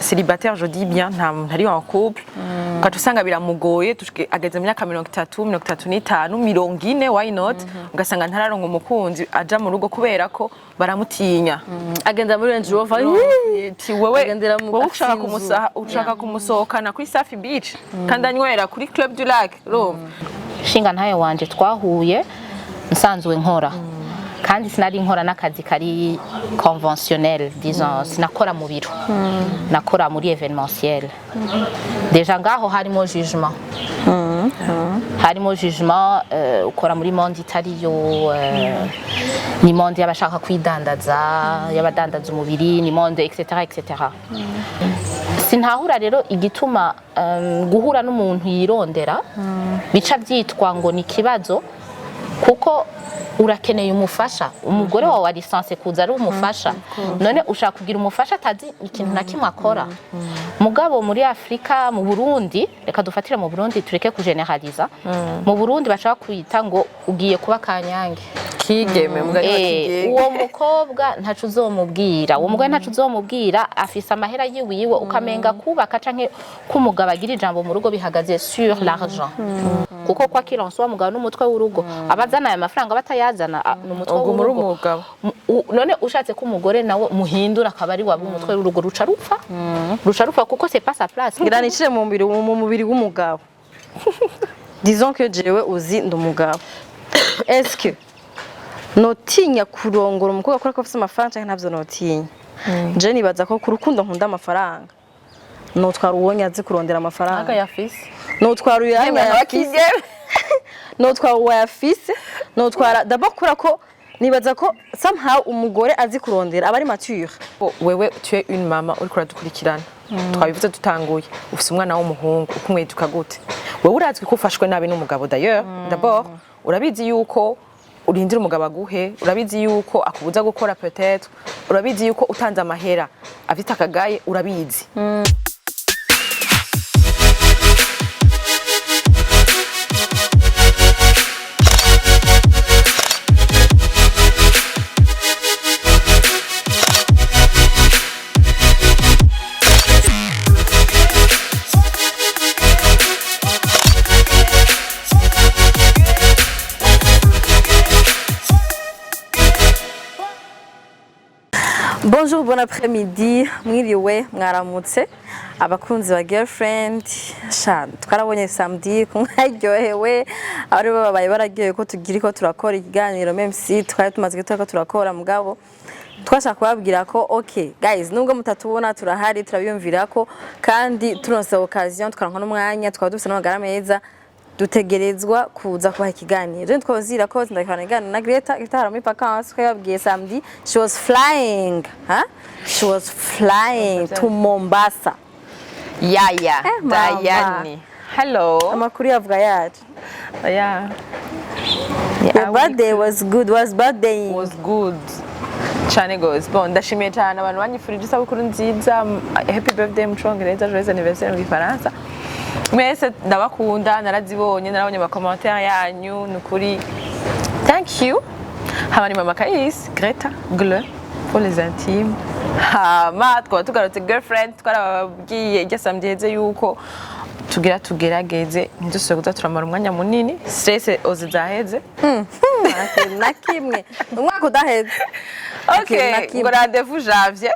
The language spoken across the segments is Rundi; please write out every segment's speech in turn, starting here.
Célibataire, je dis bien, nta ntari en couple. Ugaca usanga biramugoye ageze mu myaka 30, 35, 40, why not, ugasanga ntararonka umukunzi aja mu rugo kubera ko baramutinya. Agenda muri Range Rover. Ati wewe Agendera mu wowe ushaka afise inzu. kumusaha, ushaka kumusohokana kuri Safi Beach kandi anywera kuri Club du Lac, urumva? Shinga ntayo wanje twahuye nsanzwe nkora, kandi sinari nkora n'akazi kari conventionnel, disons sinakora mu biro, nakora muri événementiel. Déjà ngaho harimo jugement, harimo jugement. Ukora muri monde itariyo, ni monde y'abashaka kwidandaza, y'abadandaza umubiri, ni monde etc etc. Sintahura rero igituma guhura n'umuntu yirondera bica byitwa ngo ni ikibazo, kuko urakeneye umufasha. Umugore wawe ari censé kuza ari umufasha. None ushaka kugira umufasha atazi ikintu na kimwe akora? Mugabo muri Afurika, mu Burundi, reka dufatire mu Burundi, tureke kugeneraliza, mu Burundi bashaka kwita ngo ugiye kuba kanyange. Kigeme mugani wa kigenge. Uwo mukobwa ntaco uzomubwira, uwo mugore ntaco uzomubwira, afise amahera yiwiwe. Ukamenga kubaka canke k'umugabo agira ijambo mu rugo bihagaze sur l'argent, kuko kwa qu'il en soit umugabo n'umutwe w'urugo. Abazana ayo mafaranga batayazana, ni umutwe Ubwo muri w'urugo. umugabo. None ushatse ko umugore nawe muhindura akaba ari waba umutwe w'urugo, ruca rupfa, ruca rupfa, kuko c'est pas sa place. Ngira nicire mu mubiri w'umugabo. Disons que jewe uzi ndi umugabo, est-ce que notinya kurongora umukobwa kubera ko afise amafaranga canke ntavyo notinya? Je nibaza ko ku rukundo nkunda amafaranga, notwara uwo azi kurondera amafaranga. Aga yafise. Notwara uyu Yemwe, yafise, notwara uwo yafise, notwara d'abord kubera ko nibaza ko somehow umugore azi kurondera aba ari mature. Wewe tu es une mama uriko uradukurikirana, twabivuze dutanguye, ufise umwana w'umuhungu, ukumwiduka gute? Wewe urazwi ko ufashwe nabi n'umugabo d'ailleurs. D'abord urabizi yuko urindira umugabo aguhe, urabizi yuko akubuza gukora, peut-être urabizi yuko utanze amahera afite akagaye, urabizi. Bonjour, bon après-midi, mwiriwe, mwaramutse abakunzi ba Girlfriend. Sha twarabonye samedi ko mwaryohewe, abari babaye bararyohewe ko tugira ko turakora ikiganiro, même si twari tumaze ko turakora, mugabo twashaka kubabwira ko okay guys, nubwo mutatubona turahari, turabiyumvira ko kandi turonse occasion, tukaronka n'umwanya, tukaba dufise n'amagara meza, dutegerezwa kuza kubaha ikiganiro. Rero twazira ko ndakana iganiro na Greta. Greta hari muri vacances, twababwiye samedi she was flying, huh? She was flying to Mombasa. Yaya. Eh, mama. Dayani, hello. Amakuru yavuga yacu. Yeah. Your birthday was good, was birthday. Was good cyane gose. Bon, ndashimiye cyane abantu banyifurije isabukuru nziza, happy birthday mu Congereza, joyeux anniversaire mu Gifaransa. Mwese ndabakunda, narazibonye, narabonye ama commentaire yanyu, ni ukuri thank you. Hama ni mama Kayisi Greta Gle pour les intimes. Hama twaba tugarutse Girlfriend. Twarababwiye irya samedi heze yuko tugira tugerageze ntidusubire kuza turamara umwanya munini. Stress ozi zaheze. Na kimwe umwaka udaheze. Ok, Na kimwe. Ngo rendez-vous janvier.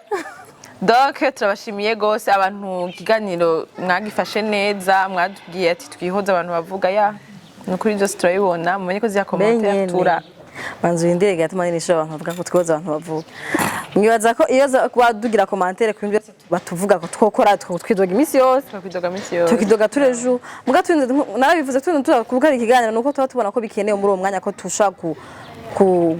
Donc turabashimiye gose abantu, ikiganiro mwagifashe neza, mwatubwiye ati twihoze abantu bavuga ya, ni ukuri byose turabibona, mumenye ko ziya commentaire Benyene. tura Banza urindire gato manini ishobora abantu bavuga ko twoza abantu bavuga. Mwibaza ko iyo kuba dugira commentaire ku bintu byose batuvuga ko twokora, twidoga iminsi yose. Twakidoga minsi yose. Tukidoga turejo muga turinze, narabivuze, turinze turakubwira ikiganiro nuko tuba tubona ko bikenewe muri uwo mwanya ko tushobora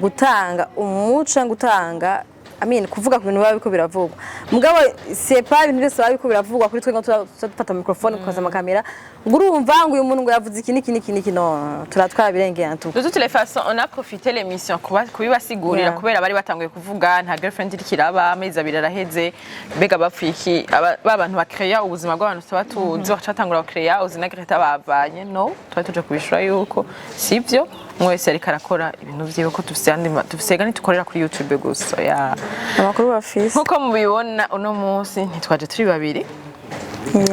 gutanga umuco, gutanga, I mean, kuvuga ku bintu biba biriko biravugwa. Mugabo c'est pas ibintu byose biba biriko biravugwa kuri twe ngo tuba dufata microphone tukaza amakamera ngo urumva ngo uyu muntu ngo yavuze iki n'iki n'iki n'iki. No turatwarabirengera tu. De toutes les façons, on a profité l'émission kubibasigurira kubera bari batanguye kuvuga nta Girlfriend iriko iraba, amezi 2 araheze, mbega bapfuye iki? Ba bantu bakreya ubuzima bw'abantu tuba tuzi, bacatangura bakreya uzi na Greta bavanye. No twari tuje kubishura yuko sivyo. Umwe wese ariko arakora ibintu vyiwe, ko dufise andi dufise gani tukorera kuri YouTube gusa ya. Amakuru bafise. Nkuko mubibona, uno munsi ntitwaje turi babiri.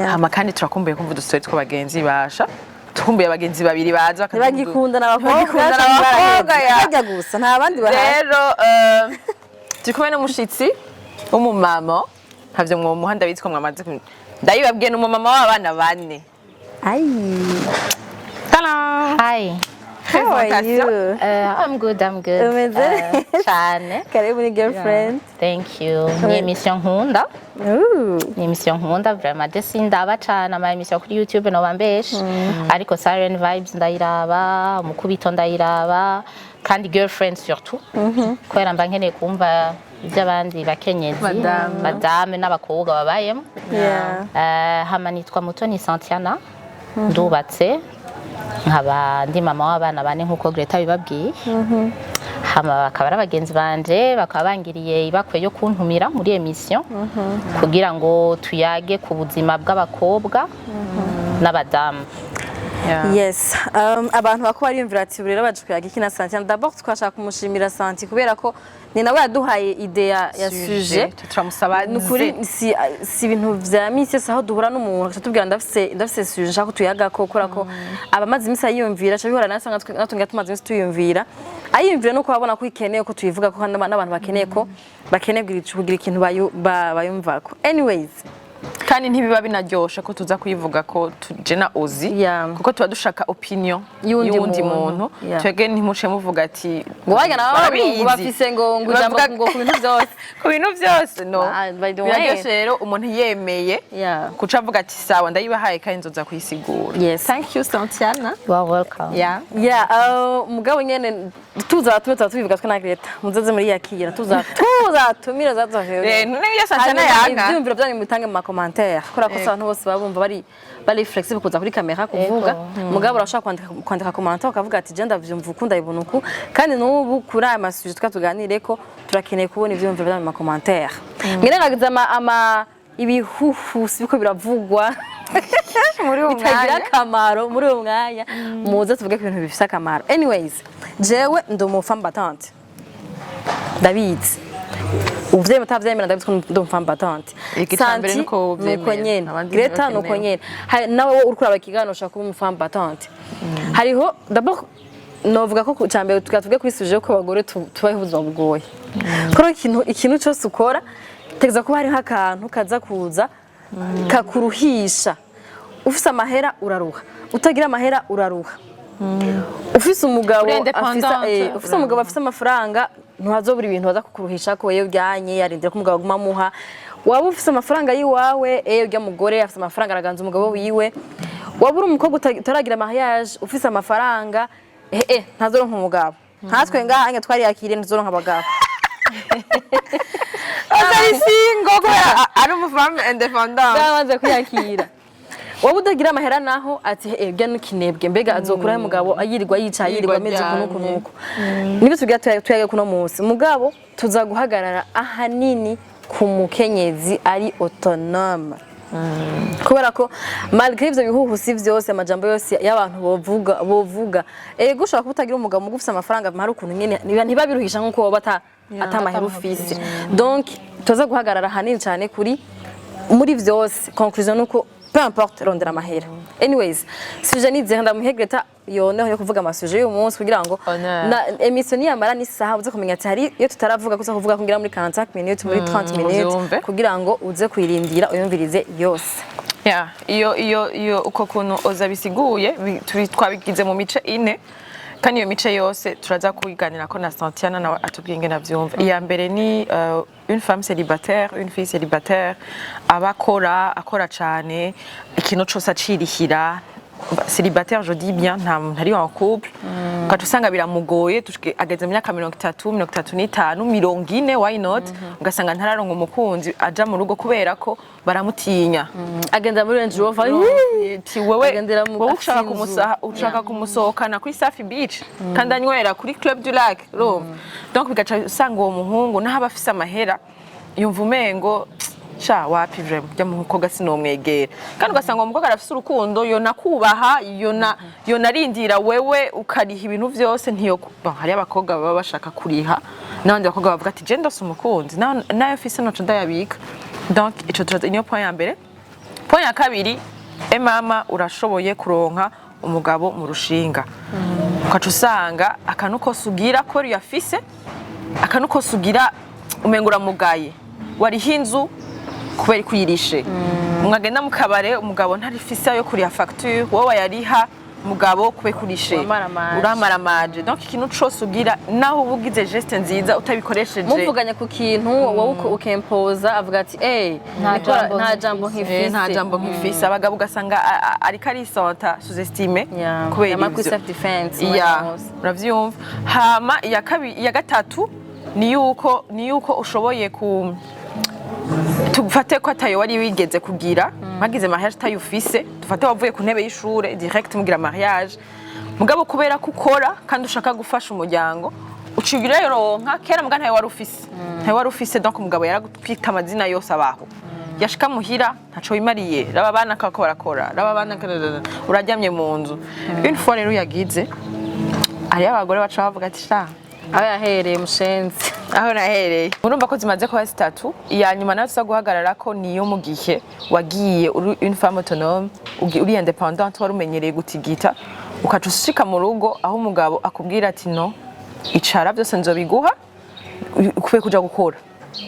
Hama kandi turakumbuye kumva udustori tw'abagenzi basha. Tukumbuye abagenzi babiri baza Ntibagikundana abakobwa. Ntibagikundana abakobwa ya. Bajya gusa, nta bandi bahari. Rero turi kumwe n'umushitsi w'umumama, ntavyo mwomuha, ndabizi ko mwamaze ndabibabwiye, ni umumama w'abana bane. Ayi. Tada! Hi. How are you? I'm good, I'm good. Umeze? Cyane. Karibu ni Girlfriend. Thank you. Ni émission nkunda. Ooh. Ni émission nkunda vraiment. Je sindaba cyane ama émission kuri YouTube, noba mbeshe. Ariko Siren Vibes ndayiraba, Umukubito ndayiraba, kandi Girlfriend surtout. Kubera mba nkeneye kumva iby'abandi bakenyezi, Madame. Madame n'abakobwa babayemo. Hama nitwa Mutoni Santiana, ndubatse, nkaba ndi mama w'abana bane nk'uko Greta bibabwiye. Hama bakaba ari abagenzi banje, bakaba bangiriye ibakwe yo kuntumira muri émission kugira ngo tuyage ku buzima bw'abakobwa n'abadamu. Yes. Abantu bako bariyumvira ati rero baje kuyaga iki na Santi? D'abord twashaka kumushimira Santi kubera ko ni nawe yaduhaye idée ya sujet. Turamusaba. Nukuri si ibintu vya misi yose aho duhura n'umuntu agaca atubwira ndafise sujet nshaka ko tuyagako, kubera ko abamaze iminsi ayiyumvira aca bihora nasanga natwe tumaze iminsi tuyumvira, ayiyumvira nuko abona ko ikeneye ko tuyivuga ko, kandi n'abantu bakeneye ko bakeneye kugira ikintu bayumvako. Anyways, Kandi ntibiba binaryoshe ko tuza kuyivuga ko tuje na Ozi, kuko tuba dushaka opinion y'uwundi y'uwundi muntu. muntu. Twebwe ntimuce muvuga ati ngo wagira nabo ngo barabizi. Bafise ngo ijambo Bavuga ngo ku bintu byose. Ku bintu byose, no. Ah, by the way. Biraryoshe rero umuntu yemeye kuca avuga ati sawa, ndayibahaye kandi nzoza kuyisigura. Thank you, Santiana. You are welcome. Yeah, mugabo nyene tuza tume tuba tubivuga twe na Greta, muzoze muri yakira tuza tumira zaza. None iyo Santiana yanka Ivyumviro byanyu mubitange mu ma commentaire, kubera ko si abantu bose baba bumva bari flexible kuza kuri kamera kuvuga. Mugabo urashobora kwandika commentaire ukavuga ati je ndavyumva uku, ndabibona uku. Kandi n'ubu kuri aya ma sujet twa tuganire ko turakeneye kubona ivyumviro byanyu mu ma commentaire, mwirengagiza ama ibihuhusi biko biravugwa muri uwo bitagira mwanya. akamaro muri uwo mwanya. Muze tuvuge ku bintu bifise akamaro. Anyways, jewe ndi umu femme battante, ndabizi, uvyemera utavyemera, ndabizi ko ndi umu femme battante. Icya mbere Santi nuko uvyemera, nuko nyene, abandi Greta nuko ntibakenewe. nyene. Nawe wowe uriko uraba ikiganiro ushaka kuba umu femme battante. Hariho d'abord novuga ko cya mbere tuvuge kuri sujet ko abagore tubaho ubuzima bugoye, kuko ikintu cyose ukora tegeza kuba hariho akantu kaza kuza kakuruhisha. Ufise amahera uraruha, utagira amahera uraruha. Ufise umugabo Uri afise indépendante. Ufise umugabo afise amafaranga, ntihazobura ibintu baza kukuruhisha ko iyo ujyanye yarindira ko umugabo aguma amuha. Waba ufise amafaranga yiwawe, urya mugore afise amafaranga araganza umugabo wiwe. Waba uri umukobwa utaragira mariage ufise amafaranga, ntazoronka umugabo. Nkatwe ngaha anya twariyakiriye, ntuzoronka abagabo. Atari single kubera ari umu femme indépendante. Bamaze kwiyakira. Wowe utagira amahera naho ati urya nukinebwe, mbega azokuraho umugabo yirirwa yicaye, yirirwa ameze uku n'uku n'uku? Nibyo tugira tuyage kuno munsi. Mugabo tuza guhagarara ahanini ku mukenyezi ari autonome, kubera ko malgré ivyo bihuhusi vyose, amajambo yose y'abantu bovuga, ego ushobora kuba utagira umugabo mugu ufise amafaranga, hari ukuntu nyene ntibabiruhisha nkuko woba ata mahera ufise. Donc tuza guhagarara ahanini cyane kuri muri vyose. Conclusion nuko peu importe, rondera amahera. Anyways, sujet ni ndamuhe Greta yoneho yo kuvuga ama sujet y'uyu munsi kugira ngo Honneur. na émission niyamara n'isaha uze kumenya ati hari iyo tutaravuga kuza kuvuga kugira muri 45 minutes, muri 30 minutes, uvyumve. kugira ngo uze kuyirindira uyumvirize yose. Yeah, iyo uko kuntu oza bisiguye, twabigize mu mice ine, kandi iyo mice yose turaza kuyiganira ko na Santiana nawe atubwiye ingene avyumva. Iya mbere ni une femme célibataire, une fille célibataire aba akora cane, ikintu cose acirihira. Célibataire, je dis bien, nta ntari en couple. Ugaca usanga biramugoye, ageze mu myaka 30, 35, 40, why not, ugasanga ntararonka umukunzi aja mu rugo kubera ko baramutinya. Agenda muri Range Rover. Ati wewe Agendera mu wowe ushaka afise inzu. kumusaha, ushaka kumusohokana kuri Safi Beach kandi anywera kuri Club du Lac, urumva? Donc bigaca usanga uwo muhungu naho aba afise amahera yumva umengo Sha, wapi, vraiment jya mu mukobwa sinomwegera. Kandi ugasanga uwo mukobwa arafise urukundo, yona kubaha, yona yonarindira wewe ukariha ibintu vyose. Ntiyo. Bon, hariyo abakobwa baba bashaka kuriha n'abandi bakobwa bavuga ati: "Je ndose umukunzi nayo mfise noco ndayabika." Donc ico turaza, niyo point ya mbere. Point ya kabiri, mama, urashoboye kuronka umugabo mu rushinga, ukaca usanga akantu kose ugira kubera uyafise, akantu kose ugira umenga uramugaye. Wariha inzu kubera ko uyirishe, mwagenda mu kabare, umugabo ntarifise ayo kuriha facture, wowe wayariha umugabo kubera ko urishe. Uramaramaje. Uramaramaje. Donc ikintu cose ugira, naho uba ugize geste nziza utabikoresheje. Muvuganye ku kintu, wowe ukempoza, avuga ati: "Eh, Nta jambo. Nta jambo nkifise." nkifise." Nta jambo nkifise. Abagabo ugasanga ariko arisanta sous-estimé kubera yama kuri ivyo. self defense. Ya, uravyumva. Hama iya kabiri, iya gatatu ni yuko ushoboye ku tufate ko atayo wari wigeze kugira, mwagize mariage utayufise. Dufate wavuye ku ntebe y'ishure direct mugira mariage, mugabo kubera ko ukora kandi ushaka gufasha umuryango, ucigira yoronka kera, muga ntayo wari ufise, ntayo wari ufise. Donc umugabo yaragutwita amazina yose abaho. Yashika muhira, ntaco wimariye, raba abana kako barakora, raba abana uraryamye mu nzu. Une fois rero uyagize, hariyo abagore baca bavuga ati: "Sha, aho yahereye mushenzi." Aho nahereye. Urumva ko zimaze kuba zitatu. Iya nyuma nayo tuza guhagarara ko niyo mu gihe wagiye uri une femme autonome, uri indépendante, wari umenyereye gutigita, ukaca ushika mu rugo aho umugabo akubwira ati: "No, icara, byose nzobiguha, ukwiye kuja gukora,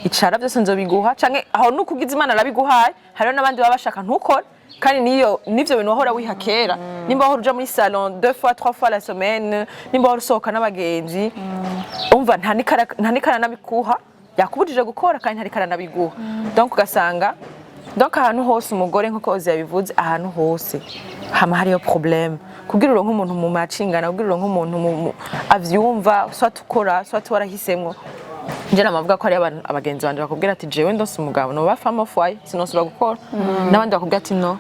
icara, byose nzobiguha." Canke aho nukugize Imana arabiguhaye. Hariho n'abandi baba bashaka ntukore, kandi niyo nivyo bintu wahora wiha kera. Nimba wahora uja muri salon deux fois, trois fois la semaine, nimba wahora usohoka n'abagenzi, umva, nta nikara nabikuha, yakubujije gukora kandi ntariko aranabiguha. Donc ugasanga, donc ahantu hose umugore, nkuko Ozi yabivuze, ahantu hose hama hariyo problème kugira uronke umuntu mu macingana, kugira uronke umuntu avyumva, soit ukora, soit warahisemwo. Nje namavuga ko hari abantu, abagenzi banje bakubwira ati: "Jewe ndose umugabo noba femme au foyer, sinosubira gukora." N'abandi bakubwira ati: "No."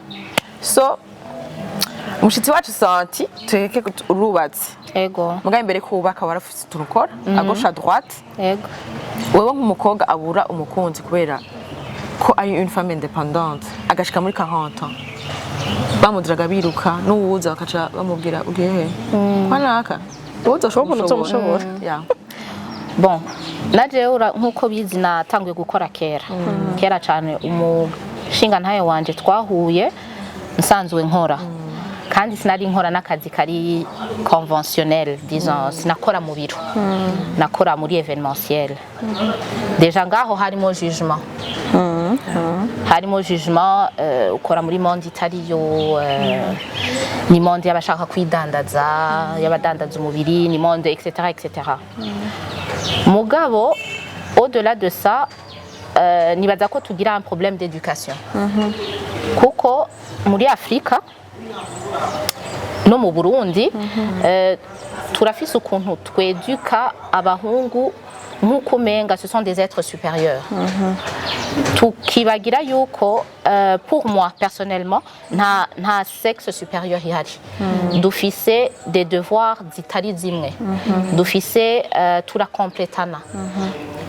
So umushitsi wacu Santi, tureke urubatse. Ego. Mugabo imbere kubaka warafise utuntu ukora à gauche, à droite. Ego. Wewe nk'umukobwa abura umukunzi kubera ko ari une femme indépendante, agashika muri 40 ans bamudiraga biruka, n'uwuza bakaca bamubwira: "Ugiye he kwa naka?" Uwo uzoshobora, uzomushobora. Yeah. Bon, na jewe nk'uko bizi, natanguye gukora kera, kera cyane. Umushinga ntayo wanje twahuye nsanzwe nkora, kandi sinari nkora n'akazi kari conventionnel, disons sinakora mu biro, nakora muri événementiel. Déjà ngaho harimo jugement, harimo jugement. Ukora muri monde itariyo, ni monde y'abashaka kwidandaza, y'abadandaza umubiri, ni monde etc etc. Mugabo au-delà de ça, nibaza ko tugira un problème d'éducation, kuko muri Afrika no mu Burundi, turafise ukuntu tweduka abahungu nk'uko umenga ce sont des êtres supérieurs, tukibagira yuko, pour moi personnellement, nta sexe supérieur ihari. Dufise des devoirs zitari zimwe, dufise, turakompletana.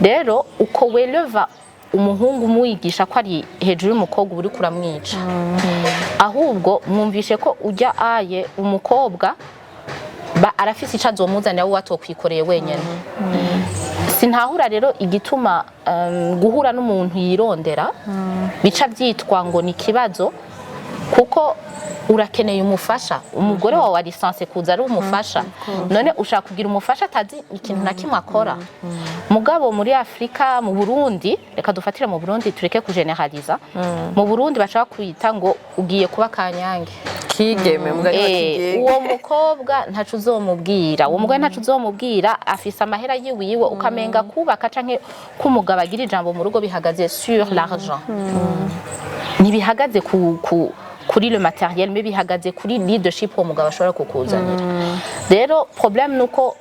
Rero uko weleva umuhungu umwigisha ko ari hejuru y'umukobwa, uba uriko uramwica. Ahubwo mwumvishe ko ujya aye umukobwa arafise ico azomuzanira we atokwikoreye wenyene. Sintahura rero igituma guhura n'umuntu yirondera bica byitwa ngo ni ikibazo, kuko urakeneye umufasha. Umugore wawe ari censé kuza ari umufasha. None ushaka kugira umufasha atazi ikintu na kimwe akora? Mugabo muri Afurika, mu Burundi, reka dufatire mu Burundi, tureke kugeneraliza, mu Burundi bashaka kwita ngo ugiye kuba kanyange. Kigeme mugani wa kigenge. Uwo mukobwa ntaco uzomubwira, uwo mugore ntaco uzomubwira, afise amahera yiwiwe. Ukamenga kubaka canke k'umugabo agira ijambo mu rugo bihagaze sur l'argent, ntibihagaze kuri le matériel, mais bihagaze kuri leadership uwo mugabo ashobora kukuzanira. Rero problème nuko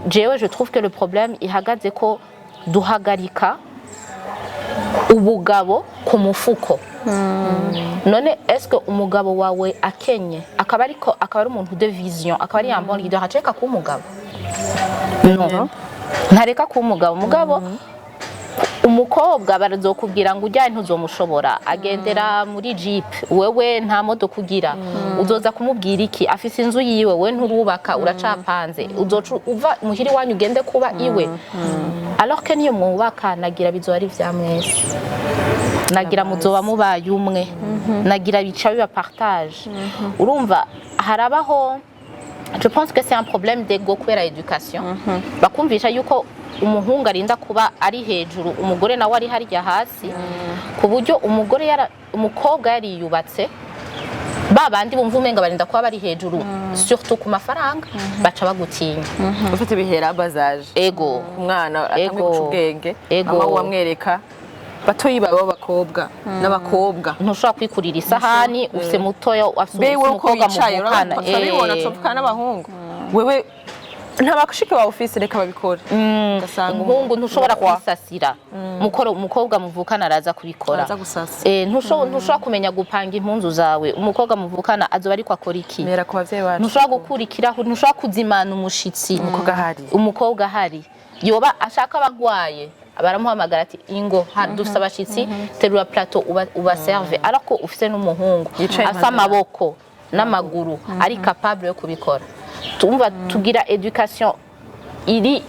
jewe je trouve que le problème ihagaze ko duhagarika ubugabo ku mufuko. None est-ce que umugabo wawe akenye, akaba ariko akaba ari umuntu de vision, akaba ari un bon leader, acareka kuba umugabo? No, ntareka kuba umugabo. Mugabo Umukobwa barazokubwira ngo ujyane ntuzomushobora, agendera muri jeep, wewe nta modoka ugira, uzoza kumubwira iki? Afise inzu yiwe, we nturubaka, uracapanze, uzoca uva muhira iwanyu ugende kuba iwe, alors que niyo mwubaka nagira bizoba ari vya mwese, nagira muzoba mubaye umwe, nagira bica biba partage. Urumva harabaho, je pense que c'est un problème d'ego kubera éducation bakumvisha yuko umuhungu arinda kuba ari hejuru, umugore nawe ari harya hasi, ku buryo umugore yara, umukobwa yariyubatse, ba bandi bumva umenga barinda kuba bari hejuru, surtout ku mafaranga, baca bagutinya. Ufite bihera bazaje Ego. Umwana atanguye Ego. guca ubwenge, Ego. mama we amwereka batoyi bawe b'abakobwa n'abakobwa. Ntushobora kwikurira isahani, ufise mutoya, afise Be wewe uko umukobwa wicaye muvukana. urabibona, tuvukana n'abahungu, wewe nta bashiki bawe ufise, reka babikore. Ugasanga Umuhungu ntushobora umukwa. kwisasira. Mukoro umukobwa muvukana araza kubikora. Araza gusasa. Ntushobora kumenya gupanga impunzu zawe, umukobwa muvukana azoba ariko akora iki? Mera ku bavyeyi bacu. Ntushobora gukura ikirahure, ntushobora kuzimana umushitsi. Umukobwa ahari. Umukobwa ahari, yoba ashaka abagwaye baramuhamagara ati: "Ingo dufise abashitsi, terura plateau ubaserve." Ariko ufise n'umuhungu Yicaye afise impande. amaboko n'amaguru, ari capable yo kubikora. Tumva tugira éducation iri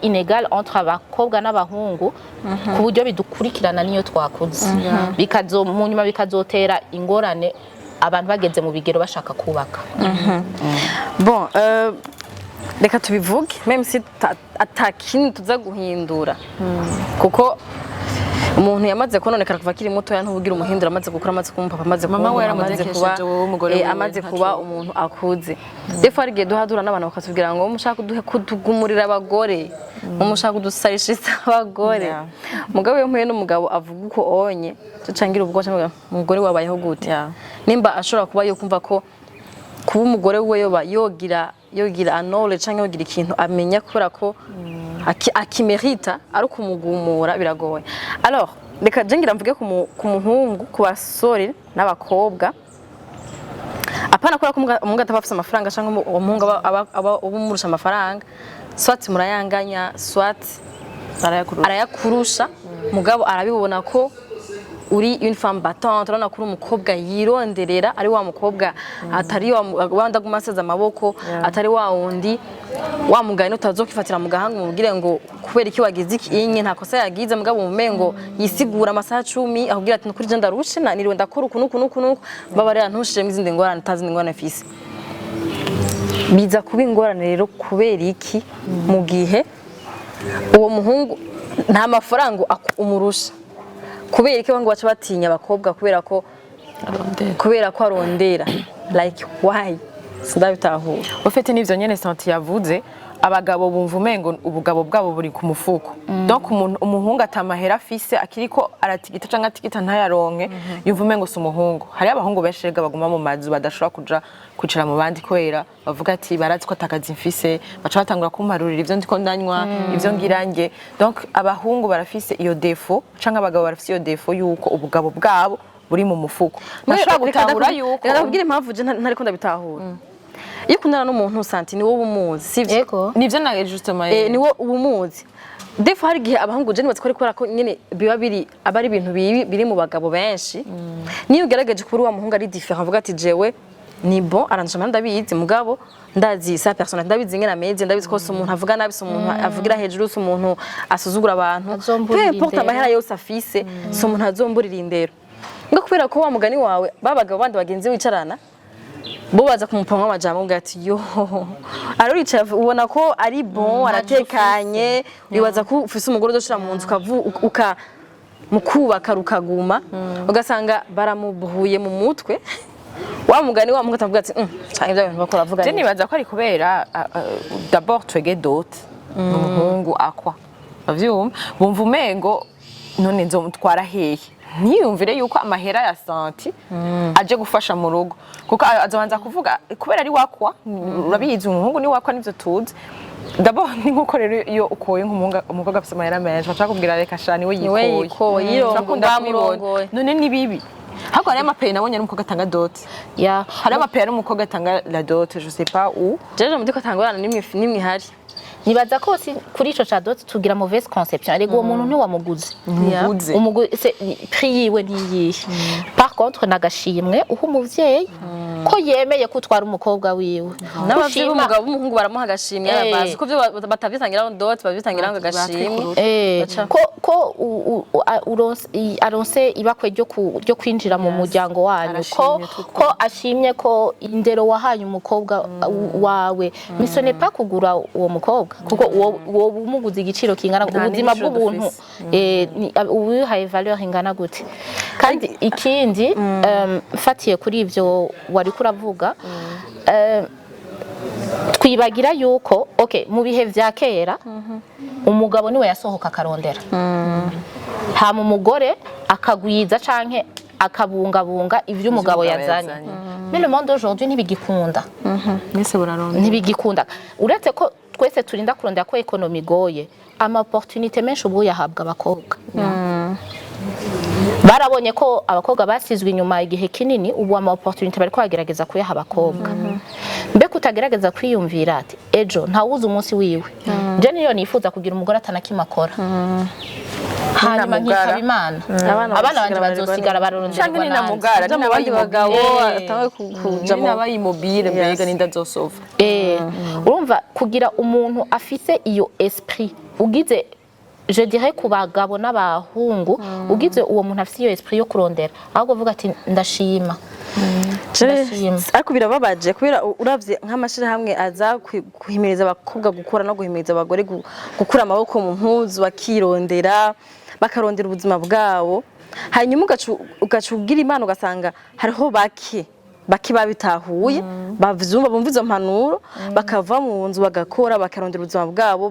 inégale entre abakobwa n'abahungu, ku buryo bidukurikirana niyo twakuze, bikazo mu nyuma bikazotera ingorane abantu bageze mu bigero bashaka kubaka. Bon, reka tubivuge même si atakindi tuza guhindura, kuko umuntu yamaze kononekara kuva akiri mutoya ntubugira umuhindura, amaze gukura, amaze kuba umupapa, amaze kuba Mama we umuntu, amaze yaramudekesheje, kuba wowe umugore wiwe amaze ntaco. kuba umuntu akuze. Des fois hari igihe duhadura n'abantu bakatubwira ngo mushaka kutugumurira abagore, ngo mushaka kudusarishiriza abagore. Mugabo iyo mpuye n'umugabo avuga uko onye tucangira ubwo cyangwa umugore wabayeho gute, nimba ashobora kuba yokumva ko kuba umugore we yoba yogira anole canke yogira ikintu amenya kubera ko akimerita, ari ukumugumura biragoye. Alors reka je ngira mvuge ku muhungu, ku basore n'abakobwa, apana kubera ko umuhungu ataba afise amafaranga canke umuhungu aba umurusha amafaranga, soit murayanganya, soit Arayakurura. arayakurusha, mugabo arabibona ko uri une femme battante, urabona ko uri umukobwa yironderera, ari wa mukobwa atari wa wandi aguma aseza amaboko, atari wa wundi wa mugani utazokifatira mu gahanga umubwire ngo kubera iki wagize iki inye, nta kosa yagize, mugabo umumengo yisigura amasaha 10, akubwira ati: "Nukuri je ndarushe, na niriwe ndakora uku nuku nuku nuku, mbabarira ntushiremo izindi ngorane utazi ingorane mfise." Biza kuba ingorane rero kubera iki? Mu gihe uwo muhungu nta mafaranga umurusha, kubera iki abahungu baca batinya abakobwa kubera ko arondera? Like why? Sindabitahura. Ufite n'ivyo nyene Santi yavuze, abagabo bumva umengo ubugabo bwabo buri ku mufuko. Donc umuntu umuhungu atamahera afise, akiriko aratigita canke atigita ntayaronke, yumva umengo si umuhungu. Hariyo abahungu benshi rega baguma mu mazu, badashobora kuja kwicara mu bandi kubera bavuga ati: "Barazi ko atakazi mfise, baca batangura kumparurira ivyo ndiko ndanywa, ivyo ngira nge." Donc abahungu barafise iyo défaut, canke abagabo barafise iyo défaut yuko ubugabo bwabo buri mu mufuko. Ntashobora gutahura yuko Reka ndakubwire impamvu je ntariko ndabitahura. Iyo ukundana n'umuntu, Santi, ni wowe umuzi, sivyo? Ego. Nivyo na justement. Ni wo uba umuzi. Des fois hari igihe abahungu, je nibaza ko ari kubera ko nyene biba biri aba ari ibintu bibi biri mu bagabo benshi, niyo ugerageje kuba uri wa muhungu ari différent, avuga ati: "Jewe ni bon, arandusha, ndabizi, mugabo ndazi sa personnalité, ndabizi ingene ameze, ndabizi ko si umuntu avuga nabi, si umuntu avugira hejuru, si umuntu asuzugura abantu, Azomburira peu importe indero. amahera yose afise, si umuntu azomburira indero." Ngo kubera ko wa mugani wawe babagabo bandi bagenzi wicarana bo baza kumuponga amajambo ngo ati: "Yo aruricaye, ubona ko ari bon, aratekanye." Wibaza ko ufise umugore uzoshira mu nzu uka mu kubaka rukaguma, ugasanga baramubuhuye mu mutwe, wa mugani wa muhungu atavuga ati: Canke ibyo bintu bakora avuga Je nibyo." nibaza ko ari kubera d'abord twege dot umuhungu akwa bavyumva, bumva umengo none nzomutwara hehe? Ntiyumvire yuko amahera ya Santi aje gufasha mu rugo, kuko azobanza kuvuga kubera ari wakwa. Urabizi, umuhungu ni wakwa, nivyo tuzi. D'abord ni nkuko rero iyo ukoye nk'umuhungu, umukobwa afise amahera menshi, baca bakubwira: "Reka sha, niwe Niwe yikoye." yikoye, yirongo- Turakunda kubibona. Bamurongoye. None ni bibi, ahubwo hariyo amapeyi nabonye n'umukobwa atanga dot. Hariyo amapeyi n'umukobwa atanga la dot, je sais pas où. Jeje mudiko atangorana nimwe nimwe ihari. Nibaza ko si kuri ico ca dot tugira mauvaise conception. Erega uwo muntu ntiwamuguze. Muguze. Prix yiwe niyihe? Par contre, nagashimwe uha umuvyeyi ko yemeye kutwara umukobwa wiwe. N'abavyeyi Gushima- b'umugabo b'umuhungu baramuha agashimwe. Bazi ko byo batabitangiraho dot, babitangiraho agashimwe. Ko aronse ibakwe ryo kwinjira mu muryango wanyu, ko Arashimye tuko. ko ashimye ko indero wahaye umukobwa wawe. Mais ce n'est pas kugura uwo mukobwa, kuko uwo umuguze igiciro kingana Nta ubuzima n'igiciro bw'ubuntu dufise. Uwihaye valeur ingana gute? Kandi ikindi, mfatiye kuri ivyo wariko uravuga, twibagira yuko, okay, mu bihe vya kera umugabo niwe yasohoka akarondera, hama umugore akagwiza canke akabungabunga ivyo umugabo umugabo yazanye. yazanye. Mais le monde d'aujourd'hui ntibigikunda. Mwese burarondera. Ntibigikunda, uretse ko twese turinda kurondera, ko économie igoye. Ama opportunité menshi ubu yahabwa abakobwa. Barabonye ko abakobwa basizwe inyuma igihe kinini. Ubu ama opportunité bariko bagerageza kuyaha abakobwa. Mbega utagerageza kwiyumvira ati ejo ntawuzi umunsi wiwe? Je niyo nifuza kugira umugore atanakimwe akora, hanyuma Ninamugara. nkitaba Imana, Abana abana banje bazosigara barerwa. bazosigara Canke barondererwa nande? ninamugara, Kuja mu bandi bagabo, atanguye kuja mu ninabayimobile, mbega nindazosova? Urumva, kugira umuntu afise iyo esprit, ugize, je dirais, ku bagabo n'abahungu, ugize uwo muntu afise iyo esprit yo kurondera, ahubwo uvuga ati ndashima, ndashima. Ariko birababaje kubera uravye nk'amashirahamwe aza guhimiriza abakobwa gukora no guhimiriza abagore gukura amaboko mu mpuzu, bakirondera, bakarondera ubuzima bwabo, hanyuma ugaca ugira Imana ugasanga hariho bake bake babitahuye, bavyumva, bumva izo mpanuro, bakava mu nzu bagakora, bakarondera ubuzima bwabo,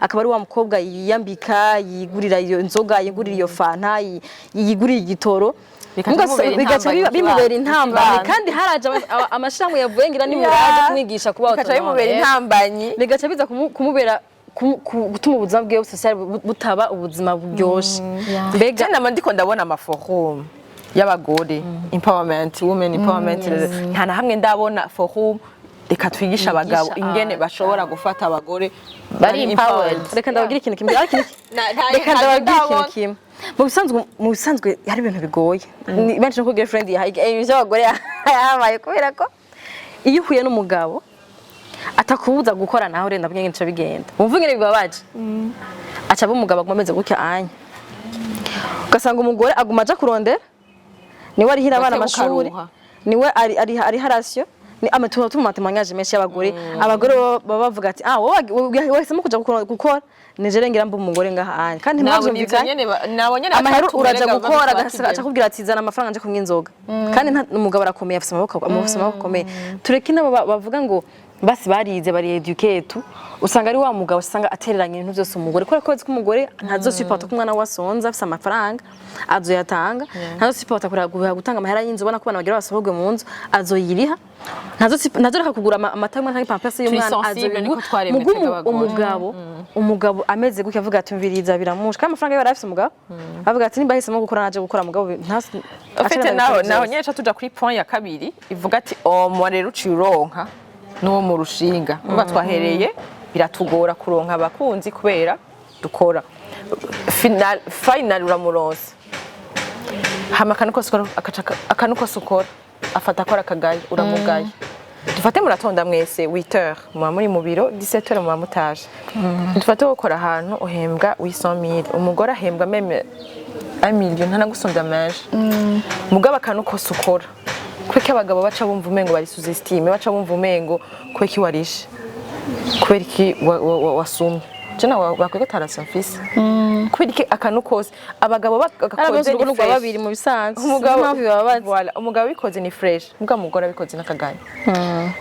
akaba ari wa mukobwa yiyambika, yigurira iyo nzoga, yigurira iyo fanta, yigurira igitoro. Bikaca bimubera Bigaca intambamyi. bimubera intambamyi. Ikibano. Kandi haraje amashirahamwe yavuye ngira ni muraje kumwigisha kuba Bikaca autonome. bimubera intambanyi. Bigaca biza kumubera gutuma ubuzima bwiwe social butaba ubuzima buryoshe mbega. Je nama ndiko ndabona ama forum y'abagore, empowerment, women empowerment, nta na hamwe ndabona forum reka twigisha abagabo ingene bashobora gufata abagore bari empowered. Reka ndababwire ikintu kimwe, ariko reka ndababwire ikintu kimwe. Mu bisanzwe hari ibintu bigoye. Benshi nuko girlfriend yahaye ibintu by'abagore yahabaye, kubera ko iyo uhuye n'umugabo atakubuza gukora, naho renda ndabwenge nico bigenda, wumva ingene bibabaje. Aca aba umugabo aguma ameze gutya anya, ugasanga umugore aguma aja kurondera, niwe arihira abana Gatebe amashuri, ukaruha. niwe ari harasiyo ni amatungo. Tuma témoignage menshi y'abagore, abagore baba bavuga ati: "Ah, wowe wahisemo kuja gukora, nije ngira mba umugore ngaha anya." Kandi Nabo nivyo ntibavyumvikanye. nyene nabo nyene Amahera batatu uraja berega gukora, babitwakije. aca akubwira ati: "Zana amafaranga nje kunywa inzoga." Kandi umugabo arakomeye, afise amaboko akomeye. Tureke nabo bavuga ngo basi barize, bari éduqués tu. Usanga ari wa mugabo usanga atereranya ibintu byose umugore, kubera ko azi ko umugore ntazosupporta ko umwana we asonza. Afise amafaranga azoyatanga, ntazosupporta gutanga amahera y'inzu, ubona ko abana bagira basohorwe mu nzu, azoyiriha, ntazoreka kugura amata y'umwana canke pampers y'umwana. Turi sensible, niko Azobigura. twaremwe Muga twebwe abagore. Umugabo ameze gutya avuga ati: "Mviriza, biramusha." Kandi amafaranga yiwe arayafise umugabo, avuga ati: "Nimba ahisemo gukora, naje gukora." Mugabo Ufite naho nyene ca tuja kuri point ya kabiri ivuga ati omo rero uciye uronka n'uwo mu rushinga. Uba twahereye biratugora kuronka abakunzi kubera dukora. Final uramuronse, hama akantu kose ukora, akantu kose ukora afata akora akagaye, uramugaye. Dufate muratonda mwese 8h muba muri mu biro, 17h muba mutaje. Dufate gukora ahantu uhembwa 800 000, umugore ahembwa même 1 million, ntanagusumvya menshi. Mugabo akantu kose ukora, kubera abagabo baca bumva umengo bari sous-estimé, baca bumva umengo kubera iki warishe, kubera iki wasumye, je nawe bakwiye ko tarasa mfise, kubera iki akantu kose abagabo bagakoze Arabaza ni urugo rwa fresh. babiri mu bisanzwe. Umugabo Impamvu bibabaza. Voilà, umugabo abikoze ni fresh, mugabo umugore abikoze n'akaganya.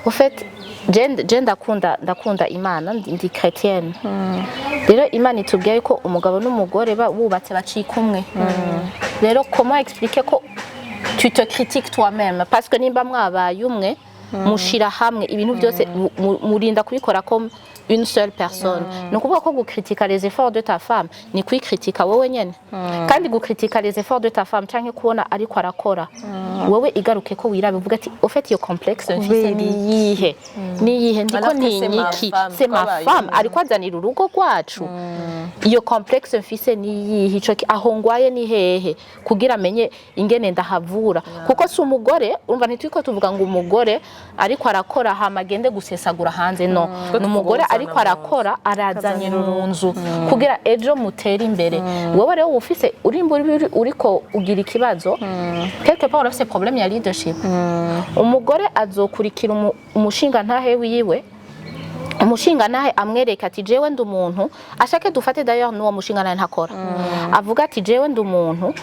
Au fait, je ndakunda Imana, ndi chrétienne. Rero Imana itubwiye yuko umugabo n'umugore bubatse bacika umwe. Rero comment expliquer ko tu te critiques toi-même? Parce que nimba mwabaye umwe, mushira hamwe ibintu byose, murinda kubikora comme une seule personne. Ni ukuvuga ko gukritika les efforts de ta femme ni kwikritika wowe nyene. Kandi gukritika les efforts de ta femme canke kubona ariko arakora, wowe igaruke ko wirabe, uvuga ati: "Au fait, iyo complexe mfise niyihe? Niyihe? Ndiko Alors que c'est ma ntinyiki?" femme, C'est ma twabaye femme, ariko azanira urugo rwacu. Iyo complexe mfise niyihe? Ico aho ngwaye ni hehe, kugira amenye ingene ndahavura? Kuko si umugore, urumva, ntitwiko tuvuga ngo umugore ariko arakora hama agende gusesagura hanze. No, ni umugore tuvuga ariko uzana mu arakora, arazanira mu nzu kugira ejo mutere imbere. Wowe rero ufise urimba uriko ugira ikibazo quelque part, urafise problème ya leadership. Umugore azokurikira umushinga ntahe wiwe, umushinga nahe amwereka ati: "Jewe ndi umuntu ashake." Dufate d'ailleurs n'uwo mushinga nahe ntakora, avuga ati: "Jewe ndi umuntu,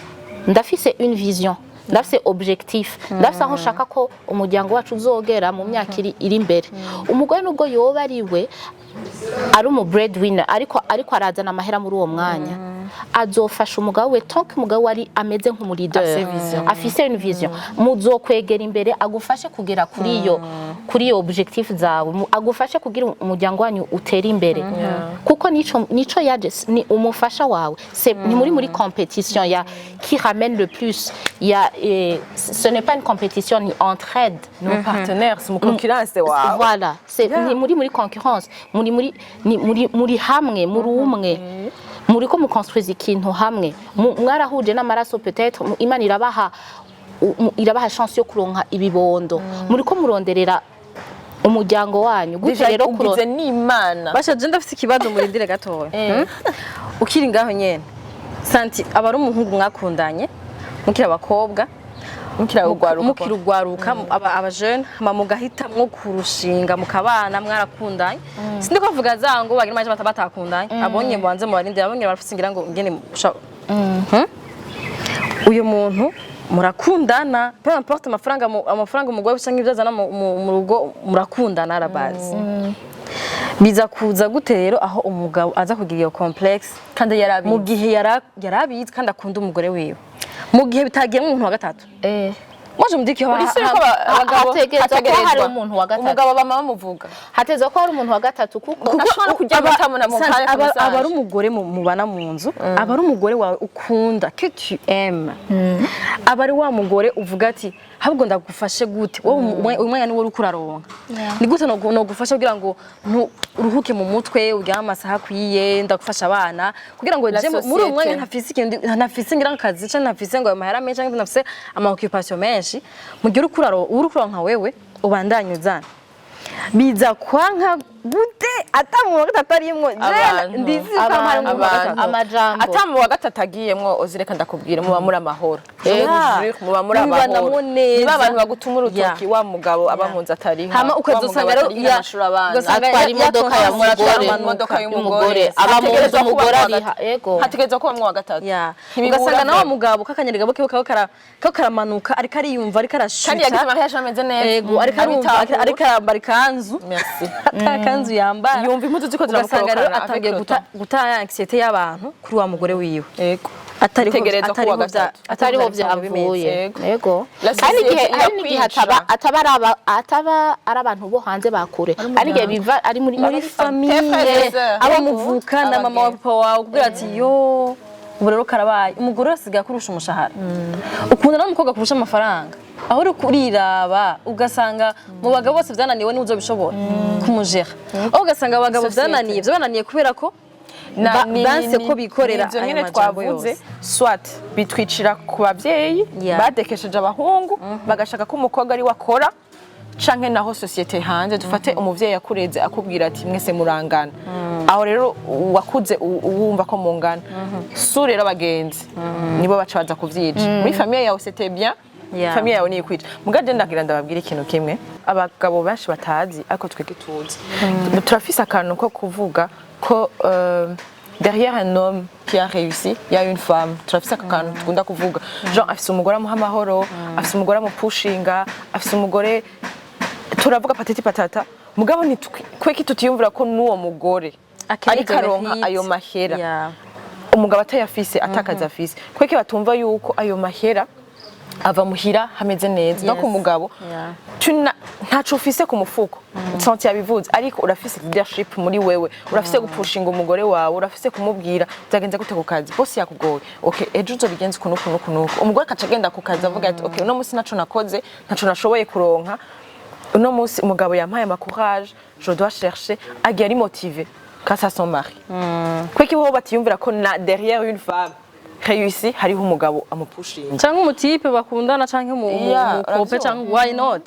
ndafise une vision, ndafise objectif, ndafise aho nshaka ko umuryango wacu uzogera mu myaka iri imbere." Umugore, nubwo yoba ari we ari umu breadwinner, ariko arazana amahera muri uwo mwanya, azofasha umugabo we tant que umugabo we ari ameze nk'umu leader, Afise vision. afise une vision. Muzokwegera imbere, agufashe kugera kuri iyo objectif zawe, agufashe kugira umuryango wanyu utere imbere, kuko nico yaje ni umufasha wawe. C'est ni muri compétition ya qui ramène le plus ya ce n'est pas une compétition, ni entraide. Ni partenaire, si mu concurrence wawe. Voilà, c'est ni muri concurrence, muri ni muri hamwe, muri umwe, muri ko muconstruise ikintu hamwe. Mwarahuje n'amaraso peut-être, Imana irabaha chance yo kuronka ibibondo, muri ko muronderera umuryango wanyu gute. Déjà Rero ugize n'Imana. Basha, je ndafise ikibazo, murindire gatoya. Ukiri ngaho nyene, santi aba ari umuhungu mwakundanye mukiri abakobwa, mukira ugwaruka, mukiri ugwaruka, aba jeune, hama mugahitamwo kurushinga, mukabana, mwarakundanye. Sindi ko mvuga za ngo bagira amaje batakundanye, abonye mubanze mubarindire, abonye barafise ngira ngo ngene uyu muntu murakundana, peu importe amafaranga amafaranga umugore canke ibyo azana mu rugo, murakundana à la base. Biza kuza gute rero aho umugabo aza kugira iyo complexe kandi yarabizi? Mu gihe yarabizi kandi akunda umugore wiwe, mu gihe bitagiyemo umuntu wa gatatu? Moi, je me dis que Uri sûr ko abagabo Hategerezwa ko hari umuntu wa gatatu. Umugabo bama bamuvuga. Hatezwa ko hari umuntu wa gatatu, kuko Ntashobora no kuryama atamuna mu kanya aba ka ari umugore mubana mu nzu, aba ari umugore wawe ukunda, que tu aimes, aba ari wa mugore uvuga ati: "Ahubwo ndagufashe gute wowe? Uyu mwanya niwo uriko uraronka, ni gute nogufasha kugira ngo uruhuke mu mutwe, uryame amasaha akwiye? Ndagufasha abana kugira ngo La je muri uyu mwanya société. ntafise ikintu, ntafise ngira akazi, canke ntafise ngo ayo mahera menshi, canke ntafise ama occupation menshi." Mu gihe uriko uraronka, wewe ubandanye uzana, biza kwanka gute ata muntu wa gatatu arimwo? Je Abantu, ndizi ko hari umuntu wa abantu. gatatu. Amajambo. Ata mu wa gatatu agiyemwo, ozireka ndakubwira, muba muri amahoro. Yeah. Muba muri Mubibanamwo amahoro. neza. Niba abantu bagutuma urutoki, wa mugabo aba mu nzu atariha, Hama wa ukazosanga mugabo rero atarihira amashuri abana, ugasanga atwara imodoka ya mugore, imodoka y'umugore, y'umugore, aba mu nzu, hategerezwa kuba umugore mu wa ariha. gatatu. Ego. Hategerezwa kuba mu wa gatatu. Ntibibura Ugasanga nawe byo. mugabo kakanyerega ke kaba karamanuka, ariko ariyumva, ariko arashuta. Kandi yagize mariage ameze neza. Ego, ariko arumva, Abitahura. ariko arambara ikanzu, Merci. ata kanzu yambara. Yumva impuzu ziko Ugasanga rero ziramukorokana atangiye avec le guta temps. guta anxiété y'abantu kuri wa mugore wiwe. Ego. Atariho Bitegerezwa kuwa atariho gatatu. Atariho bisanzwe bimeze. byavuye. Yego. Yego. La Hari igihe société hari n'igihe irakwica. ataba ari abantu bo hanze bakure, hari igihe biva ari muri Muri famille, frères et sœurs. abo muvukana, mama wa papa wawe, kubwira ati: "Yo, ubu rero karabaye, umugore asigaye akurusha umushahara, ukunda n'umukobwa kurusha amafaranga." Aho uri kuriraba, ugasanga mu bagabo bose byananiwe n'uzobishobora kumujera, aho ugasanga abagabo Société. byananiye kubera ko banse ko bikorera ivyo ayo nyene majambo twavuze. yose. Soit bitwicira ku bavyeyi badekesheje abahungu, bagashaka ko umukobwa ari we akora, canke naho société hanze. Dufate umuvyeyi yakureze akubwira ati: "Mwese murangana." Aho rero wakuze wumva ko mungana. Su rero abagenzi nibo baca baza kuvyica. Muri famille yawe c'était bien, famille yawe niyo ikwica. Muga je ndagira ndababwira ikintu kimwe abagabo benshi batazi, ariko twebwe tuzi. Turafise akantu ko kuvuga ko derrière un homme qui a réussi, il y a une femme. Turafise aka kantu dukunda kuvuga, genre afise umugore amuha amahoro, afise umugore amupushinga, afise umugore, turavuga patati patata. Mugabo kweki tutiyumvira ko n'uwo mugore Akeneye ariko aronka mérite. ayo mahera, umugabo atayafise, atakazi afise? Kweki batumva yuko ayo mahera ava muhira hameze neza no ku mugabo? Ntaco ufise ku mufuko, santi yabivuze, ariko urafise leadership muri wewe, urafise gupushinga umugore wawe, urafise kumubwira: "Byagenze gute ku kazi? Boss yakugoye? Okay, ejo uzobigenza uku nuku nuku nuku." Umugore akaca agenda ku kazi avuga ati: "Okay, uno munsi naco nakoze, ntaco nashoboye kuronka uno munsi, umugabo yampaye ama courage, je dois chercher." Agiye ari motivé grâce à son mari. Kweki bo batiyumvira ko na derrière une femme réussie hariho umugabo amupushinga? Canke umu type bakundana, canke Yeah, mu couple. Uravyumva. Canke why not?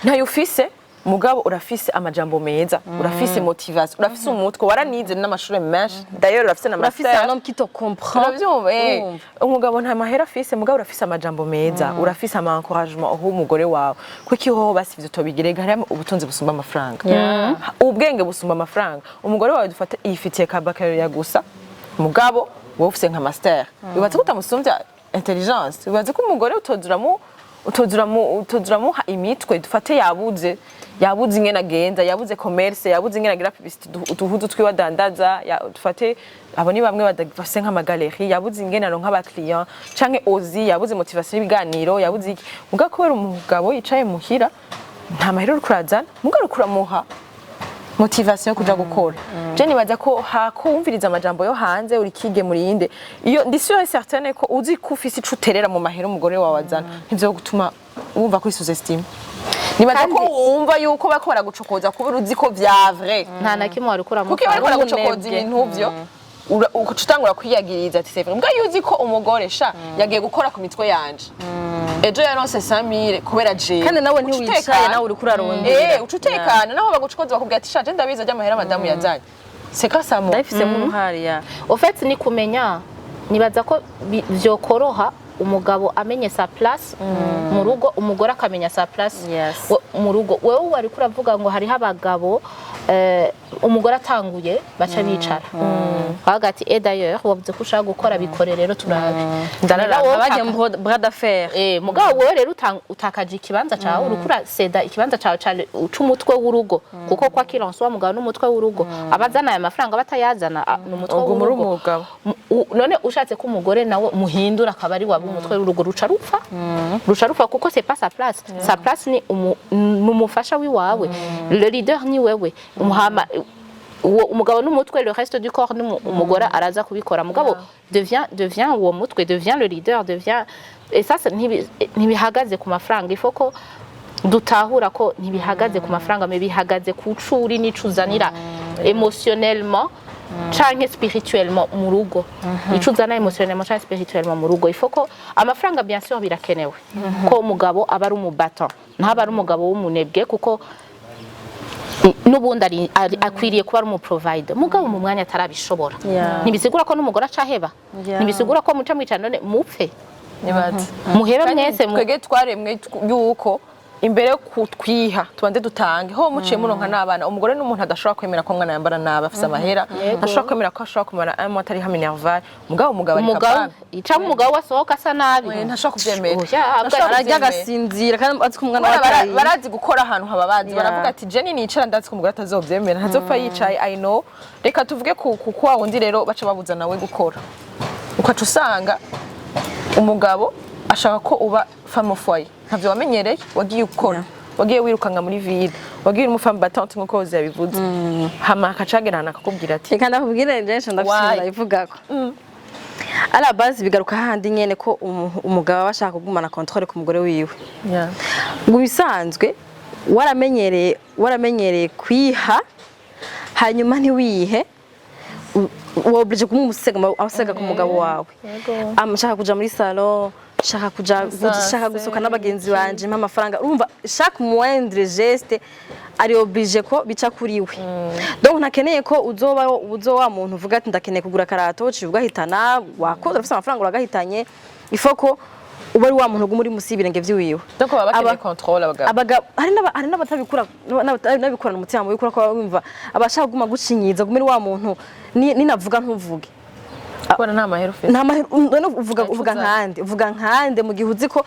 Ntayo ufise, mugabo urafise amajambo meza, urafise motivation, urafise umutwe, waranize n'amashuri menshi d'ailleurs, urafise na Urafise master. un homme qui te comprend. Uravyumva, eh. Urumva. Umugabo nta mahera afise, mugabo urafise amajambo meza, urafise ama encouragement uha umugore wawe. Kuko hoho basi ivyo tobigirega, hariho ubutunzi busumba amafaranga, ubwenge busumba amafaranga. Umugore wawe dufate yifitiye ka baccalauréat gusa, mugabo wowe ufise nka master, wibaza ko utamusumbya intelligence? Wibaza ko umugore utozuramuha imitwe? Dufate yabuze ingene agenza, yabuze commerce, yabuze ingene agira publicité, uduhuzu twiwe adandaza, dufate abo ni bamwe bafise nk'ama galeries, yabuze ingene aronka abakiriya, canke ozi yabuze motivation y'ibiganiro, yabuze iki. Mugabo kubera umugabo yicaye muhira, nta mahera uriko urazana, mugabo uriko uramuha motivation yo kuja gukora. Je nibaza ko hakumviriza amajambo yo hanze, uri kige murinde iyo, ndi sûre et certaine ko uzi ko ufise ico uterera mu mahera umugore wawe azana, ntivyo gutuma wumva ko sous-estime. Nibaza ko wumva yuko bariko baragucokoza kubera uzi ko vya vrai. Nta na kimwe wari Kuko iyo bariko baragucokoza Ubunebwe. ibintu vyo ugaca utangura kwiyagiriza ati: "C'est vrai." Mbwa iyo uzi ko umugore sha yagiye gukora ku mitwe yanje, ejo yaronse 5000 kubera jewe, Kandi nawe uca ntiwicaye, utekana. Nawe uriko urarondera. Eh, uca utekana naho bagucokoza, bakubwira ati: "Sha, je ndabizi ajya amahera madamu yazanye." C'est grâce à moi. Ndabifisemo uruhare ya Au fait ni kumenya, nibaza ko vyokoroha umugabo amenye sa place mu rugo, umugore akamenya sa place mu rugo. Wewe wari kuravuga ngo hariho abagabo, umugore atanguye baca bicara bavuga ati: "Eh, d'ailleurs wavuze ko ushaka gukora, bikore rero turabe." Ndarara. Wowe Abagiye mu bras d'affaires. Eh, mugabo wowe rero utakaje ikibanza cawe, uriko uraseda ikibanza cawe c'umutwe w'urugo, kuko kwa qu'il en soit mugabo n'umutwe w'urugo, abazana aya mafaranga batayazana, n'umutwe Uguma uri w'urugo. umugabo. None ushatse ko umugore nawe muhindura akaba ari waba umutwe w'urugo, ruca rupfa, ruca rupfa, kuko c'est pas sa place. Sa place ni umufasha wiwawe, le leader ni wewe. Umuhama uwo umugabo n'umutwe, le reste du corps umugore araza kubikora. Mugabo devient uwo mutwe, devient le leader, devient, et ça c'est ntibihagaze ku mafaranga. Il faut ko dutahura ko ntibihagaze ku mafaranga, mais bihagaze ku curi n'ico uzanira émotionnellement canke spirituellement mu rugo, ico uzana émotionnellement canke spirituellement mu rugo. Il faut ko amafaranga, bien sûr birakenewe ko umugabo aba ari umu battant, ntaba ari umugabo w'umunebwe, kuko n'ubundi akwiriye kuba ari umu provider, mugabo mu mwanya atarabishobora, ntibisigura ko n'umugore acaheba, ntibisigura ko muca mwicara none mupfe. Nibaza Muhebe Kandi mwese twebwe twaremwe yuko imbere yo kutwiha tubanze dutange. Ho muciye muronka n'abana, umugore n'umuntu adashobora kwemera ko umwana yambara nabi afise amahera, ntashobora kwemera ko ashobora kumara un mois atariha minerval, mugabo umugabo ari Umugabo capable. cyangwa umugabo we asohoka asa nabi. We, ntashobora kuvyemera. Oya, Ntashobora Ararya kuvyemera. agasinzira kandi azi ko umwana Kubera we atariye. Barazi gukora ahantu hababazi. Baravuga ati: "Jenny nicara, ndazi ko umugore atazovyemera, ntazopfa yicaye, I know." Reka tuvuge ku kwa wundi rero baca babuza nawe gukora, ukaca usanga umugabo ashaka ko uba femme au foyer. Ntavyo wamenyereye, wagiye ukora, wagiye wirukanga muri ville, wagiye uri umu femme battante nkuko Rose yabivuze, hama akacagera ahantu akakubwira ati: Reka ndakubwire, jenshi ndafite Why? ikintu ndabivugako. À la base bigaruka hahandi nyene ko umugabo aba ashaka kugumana contrôle ku mugore wiwe. Mu bisanzwe waramenyereye kwiha, hanyuma ntiwihe, woblige kumumusega amusega ku mugabo wawe. Shaka kuja muri salon, shaka kuja, shaka gusohoka n'abagenzi banje, mpa amafaranga. Urumva chaque moindre geste ari obligé ko bica kuri we. Donc ntakeneye ko uzoba uzowa muntu uvuga ati: "Ndakeneye kugura karato," uciye ugahitana, wakoze ufise amafaranga uragahitanye. Il faut ko uba ari wa muntu uguma uri musi y'ibirenge vyiwiwe. Donc baba bakeneye Aba- contrôle abagabo. Abagabo hari n'abatabikura, n'abikorana umutima mubi, kubera ko baba bumva abashaka kuguma gucinyiza, guma uri wa muntu ninavuga ntuvuge. Kubera nta mahera ufite. Nta mahera, none uvuga nkande, uvuga nkande mu gihe uzi ko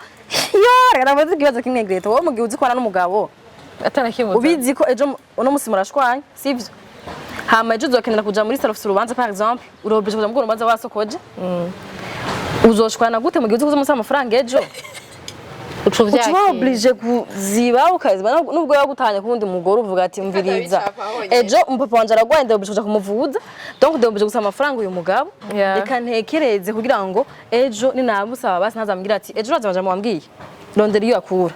yo reka navuze ikibazo kimwe, Greta, wowe mu gihe uzi ko wana n'umugabo Atanakibuza. ubizi ko ejo uno musi murashwanye, sivyo? Hama ejo uzokenera kuja muri salon, ufise urubanza par exemple, uroblige kuja muri urwo rubanza wasokoje, uzoshwana gute mu gihe uzi ko uzomusaba amafaranga ejo? Uca uvyakira. Uba obligé kuziba, ukaziba nubwo yagutanye ku wundi mugore, uvuga ati: "Mviriza, Bicapa honyine. ejo umupapa wanje aragwaye, ndobije kuja kumuvuza, donc ndobije gusaba amafaranga uyu mugabo. Reka ntekereze kugira ngo ejo ninamusaba basi ntazambwira ati ejo uraza amajambo wambwiye, rondera iyo akura."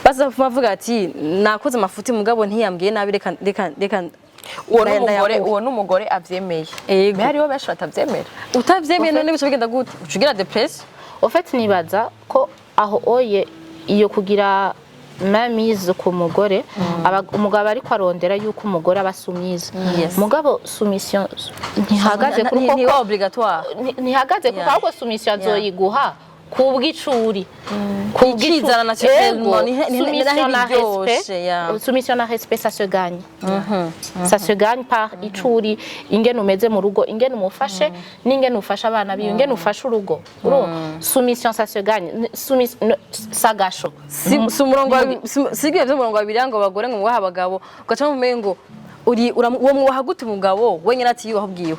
Basi avuga ati: "Nakoze amafuti, mugabo ntiyambwiye nabi, reka reka reka." Uwo n'umugore Ndayamuha. Uwo n'umugore avyemeye. Ego. Mais hariho benshi batavyemera. Utavyemeye none bica bigenda gute? Uca ugira dépression. Au fait, nibaza ko aho oye iyo kugira mainmise ku mugore, umugabo ariko arondera yuko umugore aba soumise. Mugabo soumission ntihagaze kuri ntiba koko obligatoire. Ntihagaze kuko ahubwo soumission azoyiguha kubw'icuri. Ikizana naturellement, Soumission na naho respect, ibiryoshe, yeah. Soumission na respect, ça se gagne, ça se gagne par icuri, ingene umeze mu rugo, ingene umufashe n'ingene ufasha abana biwe, ingene ufashe urugo. Urumva, soumission, ça se gagne. Soumission sagasho. Si umurongo si ibyo by'umurongo wa Bibiliya ngo abagore ngo mwubahe abagabo, ugaca mumenye ngo uri uwo mwubaha gute umugabo wenyine ati yubaha ubwiwe,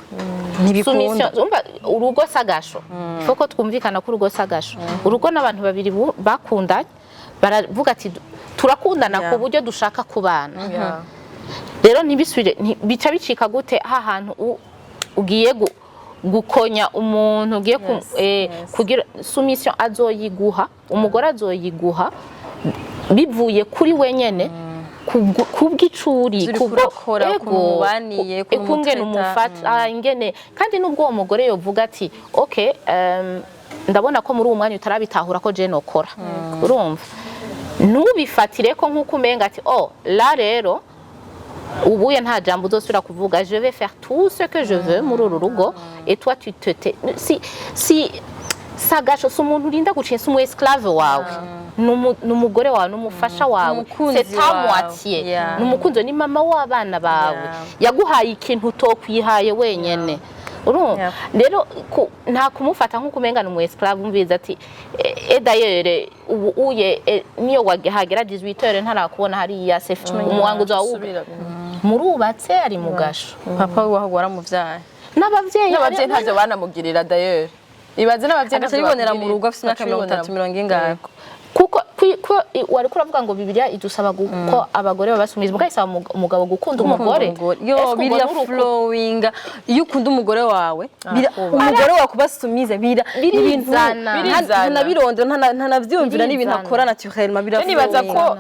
ntibikunda. Soumission, umva, urugo sagasho. Il faut ko twumvikana ko urugo sagasho. Urugo n'abantu babiri bakundanye, baravuga ati: "Turakundana ku buryo dushaka kubana." Rero ntibisubire, bica bicika gute ha hantu ugiye gukonya umuntu ugiye kugira soumission? Azoyiguha, umugore azoyiguha bivuye kuri wenyene, kubw'icuri. Ivyo uriko urakora, ukuntu mubaniye, ukuntu ukungene umutreta. umufata ingene. Kandi nubwo uwo mugore yovuga ati: "Ok, ndabona ko muri uwo mwanya utarabitahura ko je nokora," urumva, ntubifatire ko nk'uko umenga ati: "Oh là, rero ubuye nta jambo uzosubira kuvuga, je vais faire tout ce que je veux muri uru rugo et toi tu te tais." Si sagasho, si umuntu urinda gucinsa, si umu esclave wawe. Ni umugore wawe, ni umufasha wawe. Umukunzi C'est ta wawe. moitié. Ni umukunzi, ni mama w'abana bawe. Yaguhaye ikintu utokwihaye wenyene, urumva? Rero nta kumufata nk'uko umenga ni umu esclave. Umviza ati et d'ailleurs ubu uye niyo hagera 18 heures ntarakubona hariya, c'est umuhango uzoba Subira. murubatse, ari mu gasho. Papa we waho waramuvyaye. N'abavyeyi. N'abavyeyi ntavyo banamugirira d'ailleurs, ibaze n'abavyeyi. Agaca abibonera mu rugo afite imyaka 30, mirongo ingahe. Kuko wari kuravuga ngo Bibiliya idusaba ko abagore baba soumise, mugabo isaba umugabo gukunda umugore. Yo. Ese ubwo Biriya flowing, iyo ukunda umugore wawe, umugore wawe kuba soumise bira ibintu Birizana. Birizana. Ntanabirondera, ntanavyumvira, n'ibintu Birizana. akora naturellement bira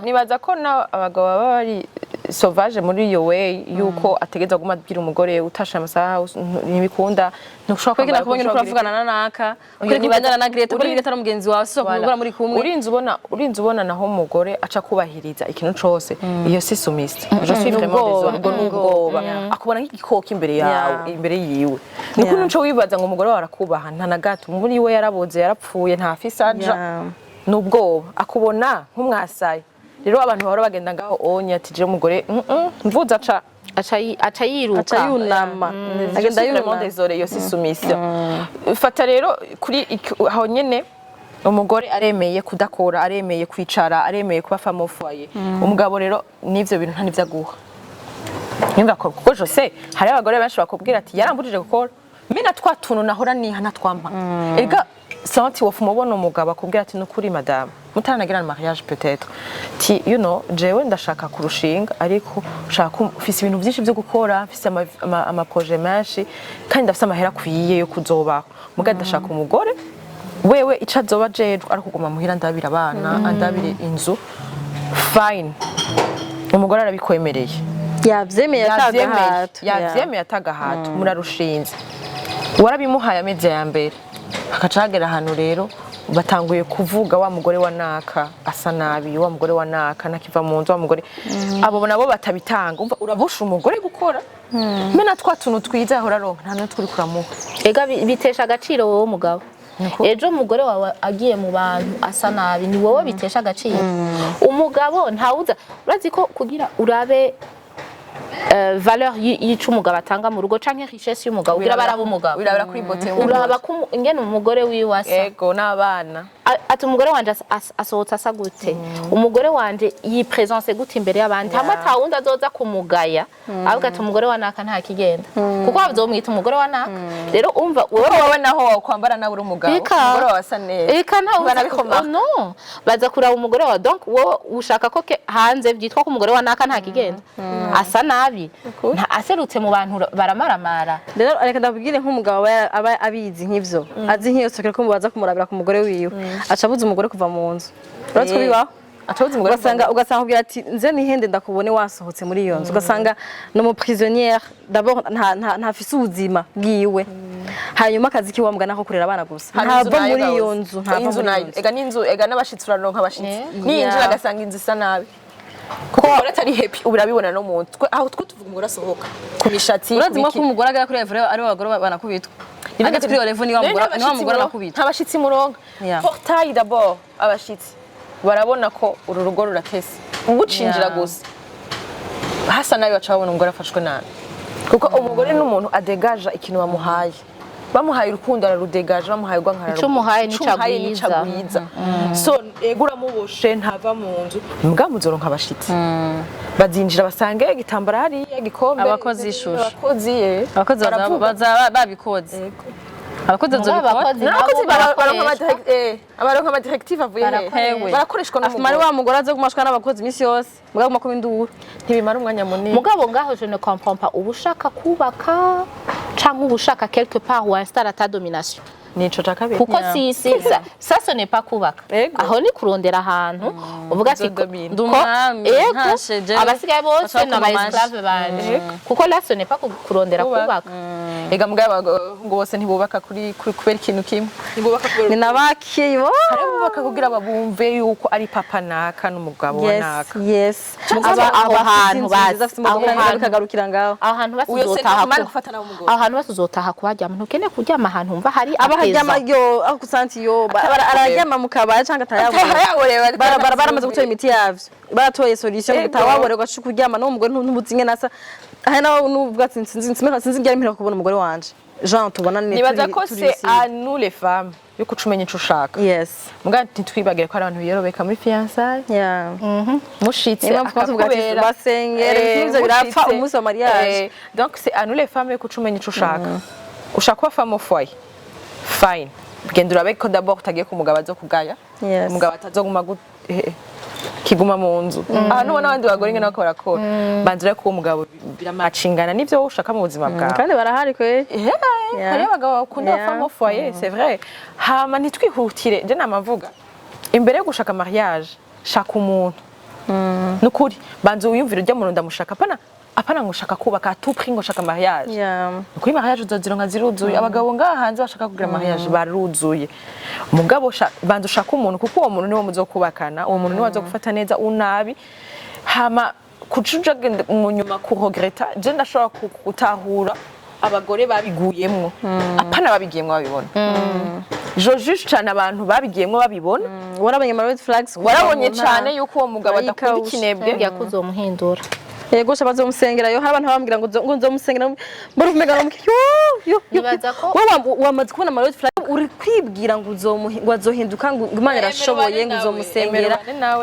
Nibaza ko n'abagabo baba bari sauvage muri iyo way yuko ategereza kuguma abwira umugore: "Utashe amasaha ntibikunda, ntushobora Kweki kwambara." nakubonye uriko uravugana na naka, kweki uganira na Greta, kuri Greta ari mugenzi wawe, si kumugura muri kumwe. Urinze ubona naho umugore aca kubahiriza ikintu cose, iyo si soumise, je suis vraiment N'ubwoba. désolée. Ubwo n'ubwoba, akubona nk'igikoko imbere yawe, imbere yiwe. Ni ukuntu nco wibaza ngo umugore wawe arakubaha, nta na gato. Muri we yaraboze, yarapfuye, ntafise aja. N'ubwoba, akubona nk'umwasaye. Rero abantu bahora bagenda ngaho onye ati: "Je umugore mvuze aca Aca yiruka. Aca yunama. Je Agenda suis vraiment yunama. désolée, iyo si soumission." Fata rero kuri aho nyene umugore aremeye kudakora, aremeye kwicara, aremeye kuba femme au foyer. Umugabo rero n'ivyo bintu nta nivyo aguha. Nyumva ko kuko je sais hari abagore benshi bakubwira ati: "Yarambujije gukora, mbe na twa tuntu nahora niha natwampa." Erega santi wofuma ubona umugabo akubwira ati: "Nukuri madame, mutaranagira na mariage peut-être, ti jewe ndashaka kurushinga, ariko nshaka mfise ibintu byinshi byo gukora, mfise ama projet menshi, kandi ndafise amahera akwiye yo kuzobaho, muga ndashaka umugore wewe ico azoba ajejwe ari kuguma muhira, ndabira abana, andabire inzu." Fine, umugore arabikwemereye. Yavyemeye. Yavyemeye. Atagahato. Yavyemeye atagahato, murarushinze, warabimuhaye amezi ya mbere, hakaca hagera ahantu rero batanguye kuvuga: "Wa mugore wa naka asa nabi, wa mugore wa naka nakiva mu nzu, wa mugore." Abo nabo batabitanga, umva, urabusha umugore gukora, mena twa tuntu twiza yahora aronka nta n'utwo uriko uramuha. Ega bitesha agaciro wowe mugabo. Ejo umugore wawe agiye mu bantu asa nabi, ni wowe bitesha agaciro. Umugabo ntawuza, urazi ko kugira urabe valeur y'ico umugabo atanga mu rugo canke richesse y'umugabo, kugira baraba umugabo. Wirabira kuri beauté y'umugore. Uraba ko ingene umugore wiwe asa. Ego, n'abana. Ati umugore wanje asohotse asa gute, umugore wanje yipresence gute imbere y'abandi, hamwe atawundi azoza kumugaya avuga ati umugore wa naka nta kigenda, kuko bazomwita umugore wa naka. Rero umva wowe wowe naho wakwambara nawe uri umugabo, Eka. umugore wawe asa neza, Eka, ntawe uzi. Barabikoma. Oh, no, baza kuraba umugore wawe. Donc wowe ushaka ko hanze byitwa ko umugore wa naka nta kigenda, asa nabi, aserutse mu bantu baramaramara. Rero reka ndabwire, nk'umugabo aba abizi nk'ivyo, azi nk'iyo sokera ko baza kumurabira ku mugore wiwe, aca abuza umugore kuva mu nzu. Uretse ko bibaho. Acabuza umugore. Ugasanga akubwira ati nze nihende ndakubone wasohotse muri iyo nzu. Ugasanga ni umu prisonnière d'abord, ntafise ubuzima bwiwe, hanyuma akazi kiwe wambwa nako kurera abana gusa. Hama inzu Ntava nayo muri iyo gahoze. nzu, ntava Inzu muri iyo nayo nzu. Ega n'inzu, ega n'abashitsi, uraronka abashitsi, niyinjira agasanga inzu isa nabi, kuko umugore atari happy, ubu urabibona no mu nzu. Aho twe tuvuga umugore asohoka ku mishatsi, Urazi ku mwo biki. ko umugore agera kuri level aribo abagore banakubitwa. Ageze kuri iyo level, ni wa mugore anakubitwa. Nta bashitsi muronka. Portail d'abord, abashitsi barabona ko uru rugo ruratese ugucinjira gusa hasa nabi, baca babona umugore afashwe nabi, kuko umugore n'umuntu adegaja ikintu bamuhaye. Bamuhaye urukundo ararudegaje, bamuhaye urwanka. Ico umuhaye nico Ico umuhaye nico agwiza. agwiza. So ego uramuboshe ntava mu nzu, mbwa muzoronka abashitsi bazinjira basange igitambara hariya, igikombe. Abakozi ishusho. Abakozi ye. Abakozi Baravuga. bazaba babikoze, abakozi Mugabo bazobikora. abakozi N'abakozi nabo baronka barakoreshwa. Abaronka ama directive avuye he? Hewe. Barakoreshwa Afuma ari n'umugore. wa mugore aza kumashwa n'abakozi iminsi yose, mugabo guma kuba induru. Ntibimara umwanya munini. Mugabo ngaho je ne comprends pas, uba ushaka kubaka canke uba ushaka quelque part où installe ta domination? Nico ca kabiri. Kuko si ça ce n'est pas kubaka. Ego. Aho ni kurondera ahantu uvuga ati Uzodomina. Ndi umwami, ego, ntashe jewe. Abasigaye bose Bashaka ni aba kumpa amashi. esclave banje, kuko là ce n'est pas kurondera Kubaka. kubaka. Ega mugabo abahungu bose ntibubaka kuri kubera ikintu kimwe, ntibubaka kubera Ni nabakiye bo. Hari abubaka kugira babumve yuko ari papa naka n'umugabo wa naka. Mugabo aho hantu bazi, afite imodoka aho nziza, hantu bikagarukira ngaho. Aho hantu basi Uyo se uzotaha ntakumara gufata nawe umugore. Aho hantu basi uzotaha kuharyama, ntukeneye kuryama ahantu wumva hari Aba haryama apeza. yo aho kusanti yo araryama mu kabari cyangwa atayabona. Atayaborewe. Baramaze gutora imiti yavyo, baratoye solution. Ego. Utawabore ugaca kuryama n'uwo mugore ntubuzi ingene asa. Aha nawe nuvuga ati sinzi ryari mpera kubona umugore wanje, Jean tubona ni Nibaza ko c'est à nous les femmes yo kuca umenya ico ushaka. Muga ntitwibagire ko hari abantu biyorobeka muri fiançailles. Mushitse Niyo mpamvu tuvuga ati akakubera. basengere, ibintu birapfa Mushitse. umunsi wa mariage. Donc c'est à nous les femmes yo kuca umenya ico ushaka. Ushaka kuba femme au foyer, fine, genda urabe ko d'abord utagiye ku mugabo azokugaya, umugabo atazoguma kiguma mu nzu. Aha nubona abandi bagore ingene bariko barakora, banza urabe ko uwo mugabo biramacingana n'ivyo wowe ushaka mu buzima bwawe. Kandi barahari kwe. Hariyo abagabo bakunda femme au foyer, c'est vrai. Hama ntitwihutire, je namavuga imbere yo gushaka mariage, shaka umuntu nukuri, banza wiyumvire ujya muntu ndamushaka, apana apana ngo ushaka kubaka à tout prix, ngo shaka mariage. Kuri mariage uzozironka ziruzuye, abagabo ngaha hanze bashaka kugira mariage baruzuye. Mugabo banza ushaka umuntu, kuko uwo muntu niwe muzokubakana, uwo muntu niwe azogufata neza unabi, hama kucuja mu nyuma kuregreta. Je ndashobora gutahura abagore babiguyemwo, apana babigiyemwo babibona. Je juge cyane abantu babigiyemwo babibona. Warabonye ama red flags kuva Warabonye mu ntara. cyane yuko uwo mugabo adakunda Arayikawusha. ikinebwe. Mbwira ko uzomuhindura. Yego sha, bazomusengera yo. Hari abantu bambwira ngo nzomusengera, mbona umenga ngo yo yo yo. Nibaza ko- Wowe wamaze kubona ama red flag, uri kwibwira ngo uzomuhi, ngo azohinduka, ngo Imana irashoboye, ngo uzomusengera,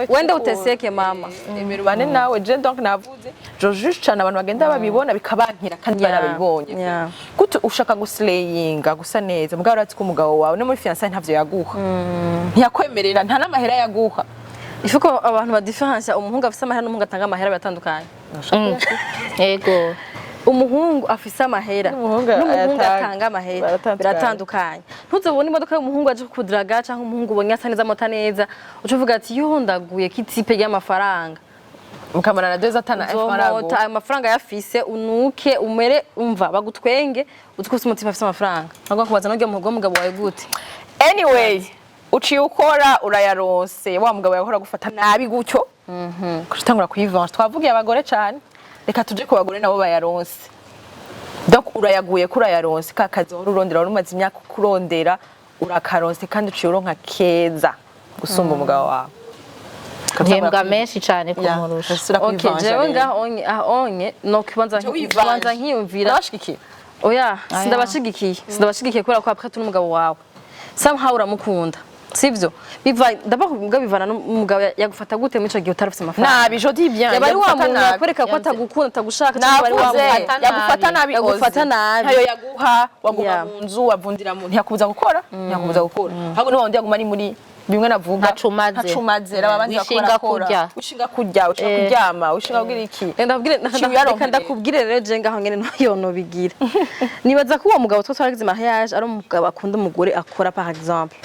wenda uteseke mama. Emera ubane nawe. Je donc navuze je juge cyane abantu bagenda babibona bikabankira kandi barabibonye. Gute ushaka guslayinga gusa neza, mugabo urazi ko umugabo wawe no muri fiançailles ntavyo yaguha, ntiyakwemerera, nta n'amahera yaguha. Ifu ko abantu badiferansia umuhungu afise amahera n'umuhungu atanga amahera, biratandukanye. Ego. Umuhungu afise amahera n'umuhungu n'umuhungu ayatanga. atanga amahera Baratandukanye. Biratandukanye. Ntuzobone imodoka y'umuhungu aje kukudiraga canke umuhungu ubonye asa neza, amota neza, uca uvuga ati yo ndaguye kitipe ry'amafaranga. Mukamarana deux atana. Uzomota ayo mafaranga yafise, unuke, umere, umva bagutwenge, uzi ko ufise umutima afise amafaranga, ntabwo kubaza n'urya mugabo wawe gute. Anyway, uciye ukora urayaronse, wa mugabo yahora gufata nabi gutyo, utangura kuyivanja. Twavugiye abagore cyane, reka tuje ku bagore nabo bayaronse. Donc urayaguye ko urayaronse, ka kazi wahora urondera, wari umaze imyaka ukurondera, urakaronse, kandi uciye uronka keza gusumba umugabo wawe. Uhembwa menshi cyane kumurusha. Okay, jewe ngaho onye, aho onye no kubanza kubanza nkiyumvira. Urabashigikiye? Oya, sindabashigikiye, sindabashigikiye kubera ko après tout n'umugabo wawe, somehow uramukunda. Sivyo? Biva ndabavuga, bivana n'umugabo yagufata gute muri ico gihe utari ufise amafaranga. Nabi, je dis bien. Yaba ari wa yagufata muntu nabi. yakwereka ko atagukunda, atagushaka, cyangwa ari wa Navuze muntu Yagufata nabi. yagufata nabi. Yagufata Ozi. Nabi. Ntayo yaguha, waguma mu nzu, wavundira mu, ntiyakubuza gukora, ntiyakubuza gukora, ahubwo niba wundi yaguma ari muri bimwe navuga. Ntaco umaze. Ntaco umaze. Raba abandi Wishinga bakora bakora. kurya. Wishinga kurya, wishinga kuryama, wishinga kugira iki. Reka ndakubwire. Ciwe yaronkeye. Reka ndakubwire rero, je ngaho ngene ntoyonobigira. Nibaza ko uwo mugabo twe twaragize mariage ari umugabo akunda umugore akora. Par exemple,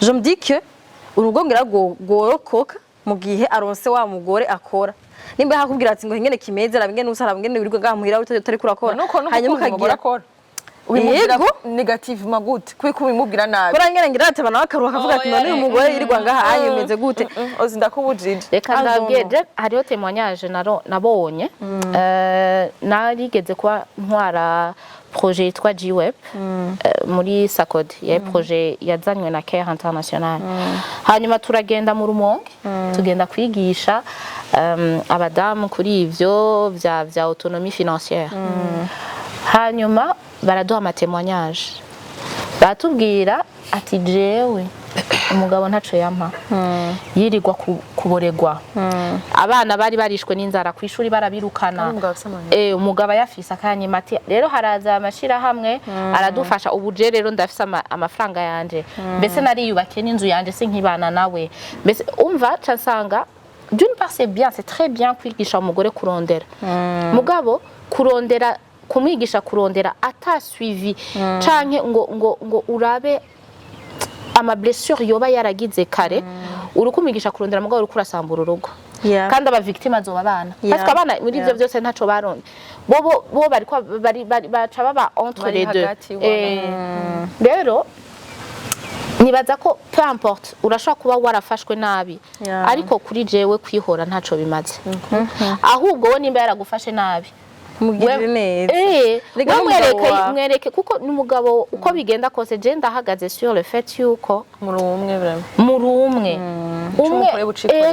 je me dis que urugo ngira rworokoka mu gihe aronse wa mugore akora. Nimba yakubwira ati ngo ingene kimeze, raba ingene usa, raba ingene wirirwa ngaha muhira utari kurakora. Nuko nuko Hanyuma ukunda umugore ukagira akora, ubimubwira Yego. négativement gute? Kuko ubimubwira nabi. Kora ngene ngira ati nawe akaruha akavuga ati none uyu mugore yirirwa ngaha anye imeze gute? Ozi, ndakubujije. Reka I don't ndabwiye know. je hariho témoignage nabonye. Narigeze kuba ntwara projet yitwa GWEP muri SACODE, ya projet yazanywe na Care International. Hanyuma turagenda mu Rumonge, tugenda kwigisha abadamu kuri ivyo vya autonomie financière. Hanyuma baraduha ama témoignage, baratubwira ati jewe umugabo ntaco yampa, yirirwa kuboregwa, abana bari barishwe n'inzara, ku ishuri barabirukana. Kandi umugabo afise amahera. Umugabo ayafise akanyima, ati rero haraza amashirahamwe aradufasha, ubu je rero ndafise amafaranga yanje, mbese nariyubakiye n'inzu yanje, sinkibana nawe. Mbese umva ca nsanga d'une part c'est bien, c'est très bien kwigisha umugore kurondera, mugabo kurondera, kumwigisha kurondera ata suivi canke ngo urabe ama blessure yoba yaragize kare, uri kumwigisha kurondera mugabo uriko urasambura urugo. Kandi aba victime azoba abana, parce que abana muri ivyo byose ntaco baronde, bo bariko bari baca baba entre Bari les deux. hagati, voilà. Rero nibaza ko peu importe, urashobora kuba warafashwe nabi, ariko kuri jewe kwihora ntaco bimaze. Ahubwo we nimba yaragufashe nabi, Mugirire neza. Rega we n'umugabo mwereke wawe. Mwereke kuko n'umugabo uko bigenda kose, je ndahagaze sur le fait yuko Muri umwe vraiment. Muri umwe umwe. Umukoreye ucikoreye.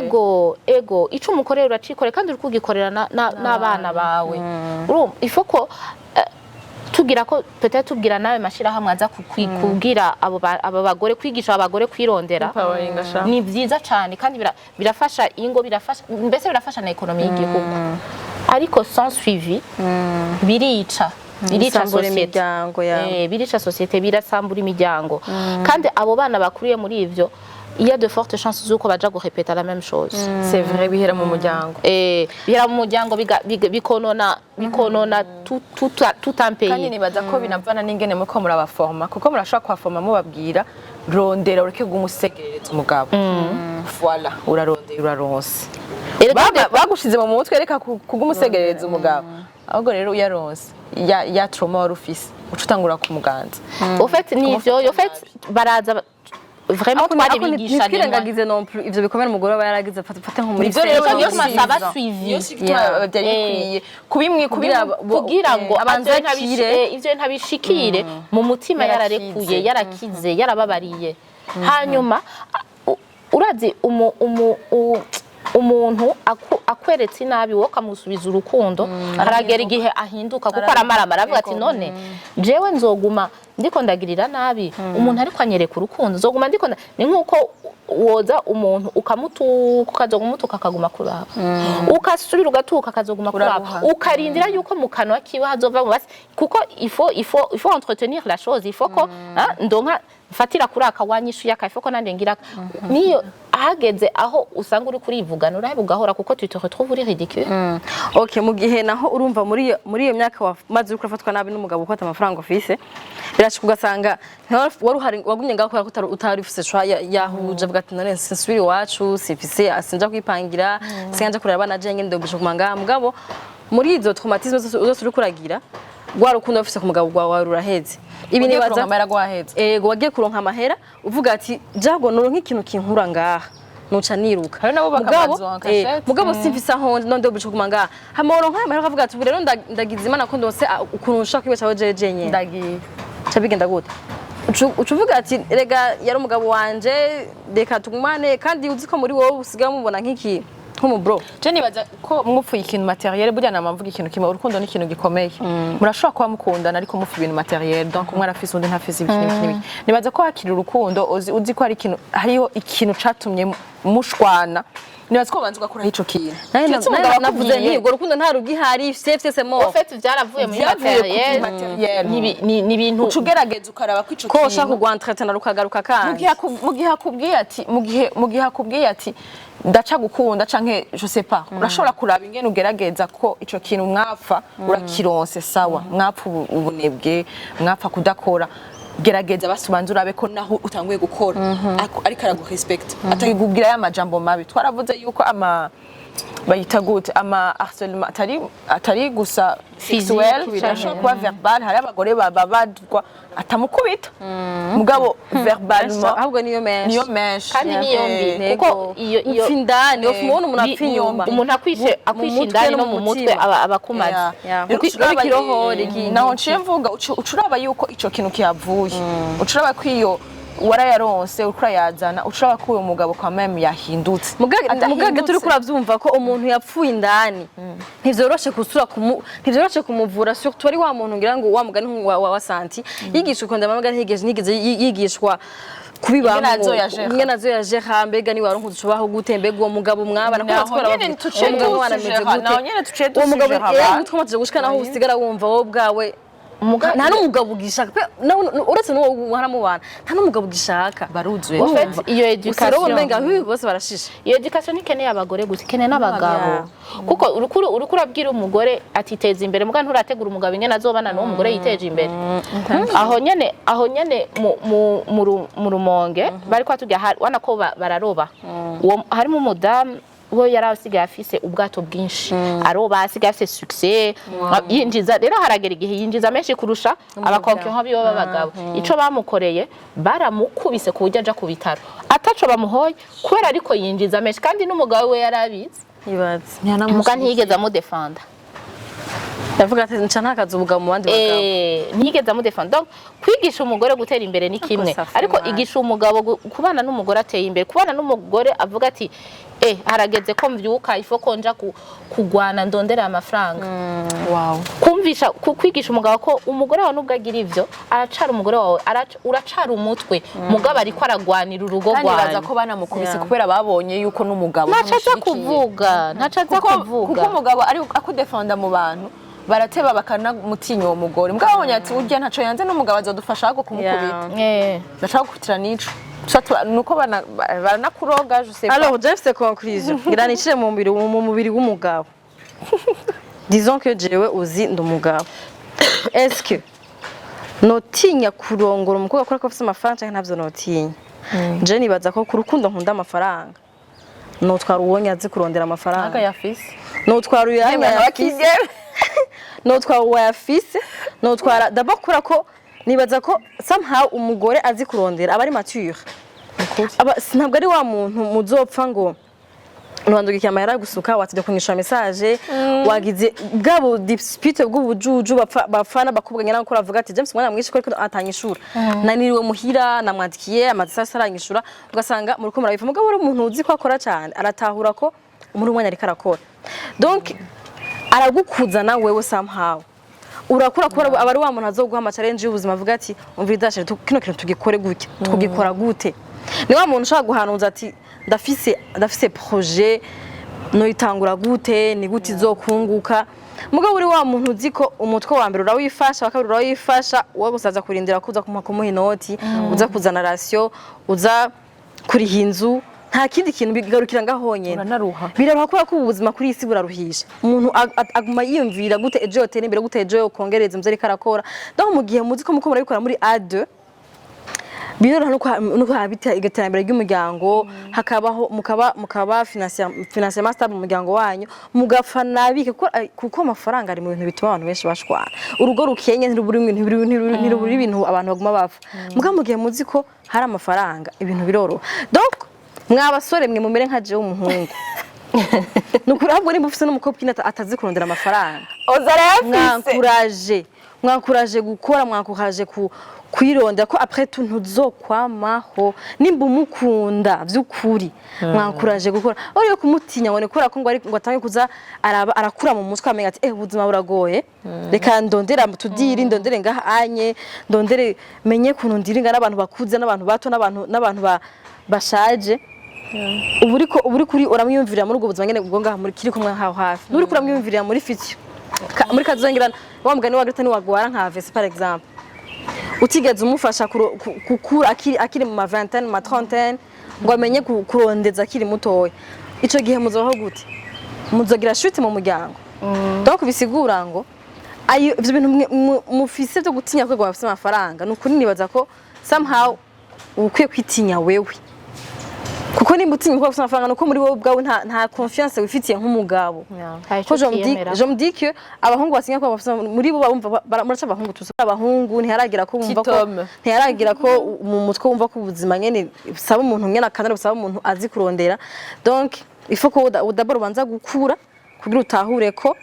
Ego, ico umukorera uracikorera, kandi uri kugikorera n'abana bawe. Urumva il faut ko tugira ko peut-être tubwira nawe mashirahamwe aza kubwira abo bagore, kwigisha abagore kwirondera. Empowering sha. Ni vyiza cane kandi birafasha ingo, birafasha, mbese birafasha na économie y'igihugu, ariko sans suivi birica Bisambura société. Imiryango ya Birica société, birasambura imiryango, kandi abo bana bakuriye muri ivyo, il y a de fortes chances z'uko baja gurépéta la même chose. C'est vrai, bihera mu muryango. Bihera mu muryango, bikonona tout un Kandi pays. Nibaza ko binavana n'ingene muko murabaforma, kuko murashobora kubaforma mubabwira rondera ureke kumusegerereza umugabo. Voilà, urarondera, uraronse. Erega Bagushize mu mutwe reka kugumusegerereza umugabo, ahubwo rero uyaronse ya trauma wari ufise uca utangura kumuganza. Au fait nivyo, au fait baraza vraiment twari bigisha. Ntitwirengagize non plus ivyo bikomere umugore aba yaragize, fate nko muri Nivyo rero. Nico Niyo gituma suivi. saba suivi. Niyo gituma byari bikwiye kubimwe. Kugira ngo abanze ivyo akire. ivyo ntabishikire mu mutima. Yarakize. Yararekuye, yarakize, yarababariye. Hanyuma urazi umuntu akweretse inabi, wowe ukamusubiza urukundo, haragera igihe ahinduka, kuko aramaramara avuga ati none jewe nzoguma ndiko ndagirira nabi umuntu ariko anyereka urukundo, nzoguma ndiko ni nkuko woza umuntu ukamutuka, ukazoguma umutuka akaguma kuraba, ukasubira ugatuka akazoguma kuraba. Uraruha. Ukarindira yuko mu kanwa kiwe hazova mu basi, kuko il faut entretenir la chose, il faut ko hein, ndonka mfatira kuri aka wanyishuye aka, il faut ko nanje ngira aka. Niyo ahageze aho usanga uri kurivugana, uraheba ugahora, kuko tu te retrouves uri ridicule. Okay, mu gihe naho urumva muri iyo myaka wamaze uriko urafatwa nabi n'umugabo ufata amafaranga ufise, birashika ugasanga wari uhari wagumye ngaho kubera ko utari ufise choix, yahuje avuga ati none sinsubira iwacu, simfise, sinja kwipangira, sinja kurera abana je ngende, ndobisha kuguma ngaha. Mugabo muri izo traumatisme zose uriko uragira, rwa rukundo wafise ku mugabo wawe ruraheze. Ibi Ugiye nibaza kuronka amahera gwaheze. Ego, wagiye kuronka amahera uvuga ati jago noronka ikintu kinkura ngaha nuca niruka. Hari nabo Mugabo, bakamazu en cachette. Mugabo simfise aho nonde ndobisha kuguma ngaha, hama woronka ayo mahera ukavuga ati ubu rero ndagize Imana ko ndose ukuntu nshaka kwibeshaho jeje nyene. Ndagiye. Ca bigenda gute? Uca uvuga ati rega yari umugabo wanje, reka tugumane, kandi uzi ko muri wowe usigaye umubona nk'iki. Nk'umu bro. Je nibaza ko mwupfuye ikintu matériel, burya nama mvuga ikintu kimwe: urukundo ni ikintu gikomeye. Murashobora kuba mukundana ariko mupfa ibintu matériel, donc umwe arafise, undi ntafise, ibiki n'ibiki n'ibiki. Nibaza ko hakiri urukundo, uzi ko hari ikintu, hariho ikintu catumye mushwana, nibaza ko banza ugakuraho ico kintu. Kiretse umugabo Navuze akubwiye- nti urwo rukundo nta rugihari, fye c'est mort. En fait, byaravuye muri Vyavuye ku matériel. Matériel. Ni ibintu Uca ugerageza ukaraba ko ico Ko ushaka kintu kugwantretena rukagaruka kandi. Mu gihe akubwiye ati ndaca gukunda canke je sais pas, urashobora kuraba ingene ugerageza ko ico kintu mwapfa urakironse. Sawa, mwapfa ubunebwe, mwapfa kudakora, gerageza basi ubanze urabe ko naho utanguye gukora ariko aragu respecte, atakikubwira ya majambo mabi. Twaravuze yuko ama bayita gute, ama harcèlement atari gusa Physique, sexuel, birashobora kuba verbal. Hari abagore bababazwa atamukubita, mugabo verbalement. Ahubwo niyo menshi. Niyo menshi. Kandi niyo mbi, Yego. kuko iyo Upfa indani, ubona umuntu apfa inyuma. Umuntu akwishe Mu mutwe indani no no mu mu mutwe mutima. aba akumaze. Yeah. Rero Ikirohore, naho nciye mvuga, uca uraba yuko ico kintu kihavuye, uca uraba ko iyo warayaronse uriko urayazana, uca uraba ko uyo mugabo quand même yahindutse. Mugaga turi kuravyumva ko umuntu yapfuye indani ntivyoroshe kusura kumu, ntivyoroshe kumuvura, surtout ari wa muntu ngira ngo wa mugani wa santi yigishwa ukunda mamaga, ntigeze yigishwa kubibamwo. Ingene azoyajera. Ingene azoyajera. Mbega ni waronka ucubaho gute? Mbega uwo mugabo mwabana ko Naho batwara nyene bavuga, tuciye uwo mugabo mwana ameze dusujera, gute? Naho nyene tuciye Uwo mugabo dusujera abantu. twamaze gushika naho usigara wumva wowe ubwawe nta n'umugabo ugishaka pe, uretse n'uwo muharamubana, nta n'umugabo ugishaka. Baruzuye. En fait, iyo Usanga education umenga bose barashishe. Iyo education ntikeneye abagore gusa, ikeneye n'abagabo, kuko uriko urabwira umugore atiteza imbere, muga nturategura umugabo ingene azobana n'uwo mugore yiteje imbere. Aho nyene mu Rumonge bariko batubwira wana ko bararoba. Uwo harimo umudamu we yari asigaye afise ubwato bwinshi aroba, asigaye afise succès, yinjiza. Rero haragera igihe yinjiza menshi kurusha aba concurrents biwe b'abagabo. Ico bamukoreye, baramukubise ku buryo aja ku bitaro ataco bamuhoye, kubera ariko yinjiza menshi, kandi n'umugabo we yari abizi. Ibaze. Muga ntiyigeze amudefanda. Ndavuga ati nca ntakaza ubugabo mu bandi bagabo. Ntiyigeze amudefanda. Donc kwigisha umugore gutera imbere ni kimwe, ça fait ariko mal. igisha umugabo kubana n'umugore ateye imbere, kubana n'umugore avuga ati harageze ko mvyuka, ifo ko nja kugwana ndondera amafaranga. Kumvisha kwigisha umugabo ko umugore wawe nubwo agira ivyo aracara umugore wawe, uracara umutwe, mugabo ariko aragwanira urugo Kandi baza rwanyu. ko banamukubise Yeah. kubera babonye yuko n'umugabo Ntaco aza ntamushigikiye. kuvuga, ntaco aza kuvuga. Kuko umugabo ari akudefenda mu bantu, barateba bakanamutinya uwo mugore. Mugabo babonye ati urya ntaco yanze n'umugabo, azodufasha ahubwo kumukubita. Ndashaka gukubitira n'ico. Nuko baranakuroga, je sais pas. Alors, Jeff, c'est conclusion. Ngira nicire mu mubiri w'umugabo. Disons que jewe uzi ndi umugabo. Est-ce que notinya kurongora umukobwa kubera ko afise amafaranga canke ntavyo notinya? Je nibaza ko ku rukundo nkunda amafaranga, notwara uwo azi kurondera amafaranga. Aga yafise. Notwara uyanya yafise. Abakigeme. Notwara uwo yafise, notwara d'abord kubera ko nibaza ko somehow umugore azi kurondera aba ari mature, aba ntabwo ari wa muntu muzopfa ngo ntiwandugikiye amahera yo gusuka, watijya kunyishyura message, wagize bwa bu dispute bw'ubujuju bapfa n'abakobwa nyina, ko avuga ati James umwana mwinshi ko ariko atanyishura, naniriwe muhira, namwandikiye amasaha aranyishura, ugasanga muriko murabifa. Mugabo uri umuntu uzi ko akora cyane, aratahura ko muri umwanya ariko arakora, donc aragukuza na wewe somehow urakura, kubera aba ari wa muntu azoguha ama challenge y'ubuzima, avuga ati umva idashire, kino kintu tugikore gutya, tugikora gute. Ni wa muntu ushobora guhanuza ati ndafise projet, noyitangura gute, ni gute izokunguka. Mugabo uri wa muntu uzi ko umutwe wa mbere urawifasha, wa kabiri urawifasha, wowe gusa aza kurindira kuza kumuha inoti, uza kuzana ration, uza kuriha inzu, nta kindi kintu, bigarukira ngaho honyene. Uranaruha. Biraruha, kubera ko ubu buzima kuri iyi si buraruhisha. Umuntu aguma yiyumvira gute ejo yotera imbere, gute ejo yokongereza imvyo ariko arakora. Donc mu gihe muzi ko muko murabikora muri A2, biroroha no kuhabita iterambere ry'umuryango, hakabaho mukaba financièrement stable mu muryango wanyu, mugapfa nabike, kuko amafaranga ari mu bintu bituma abantu benshi bashwana. Urugo rukenye ntirubura ibintu abantu baguma bapfa. Muga mu gihe muzi ko hari amafaranga, ibintu biroroha. Donc mwa basore mwe, mumere nka jewe umuhungu, nukuri. Ahubwo nimba ufise n'umukobwa atazi kurondera amafaranga, Ozara yafise. mwankuraje gukora, mwankuraje ku Kwirondera ko après tout ntuzokwamaho. Nimba umukunda vy'ukuri, mwankuraje gukora uriyo kumutinya ngo ni kubera ko ngo ari ngo atange kuza araba arakura mu mutwe, amenya ati: "Eh, ubuzima buragoye, reka ndondera tudiri, ndondere ngaha anye, ndondere menye kuntu ndiringa n'abantu bakuze, n'abantu bato, n'abantu bashaje." Ubu uri kuri uramwiyumvirira muri ubwo buzima nyene, ubwo ngaha muri kiri kumwe haho hafi, nturi kuramwiyumvirira muri future, muri kazongera wa mugani wa Greta, ni wagwara nka AVC par exemple, utigeze umufasha gukura akiri mu ma vingtaine, mu ma trentaine, ngo amenye kurondeza akiri mutoya, ico gihe muzobaho gute? Muzogira chute mu muryango. Donc bisigura ngo ayo ivyo bintu mufise vyo gutinya ko bafise amafaranga, ni ukuri nibaza ko somehow ukwiye kwitinya wewe, kuko nimba utinya ko bafise amafaranga, nuko muri wowe ubwawe nta confiance wifitiye nk'umugabo. Hari ico Ko je me dis, utiyemera. je me dis que abahungu basinya ko bafise, muri bo bumva muraca abahungu tuzi abahungu ntiharagira ko bumva ko Titome. ntiharagira ko mu mutwe wumva ko ubuzima nyene busaba umuntu nyene akanara, busaba umuntu azi kurondera. Donc il faut ko d'abord ubanza gukura kugira utahure ko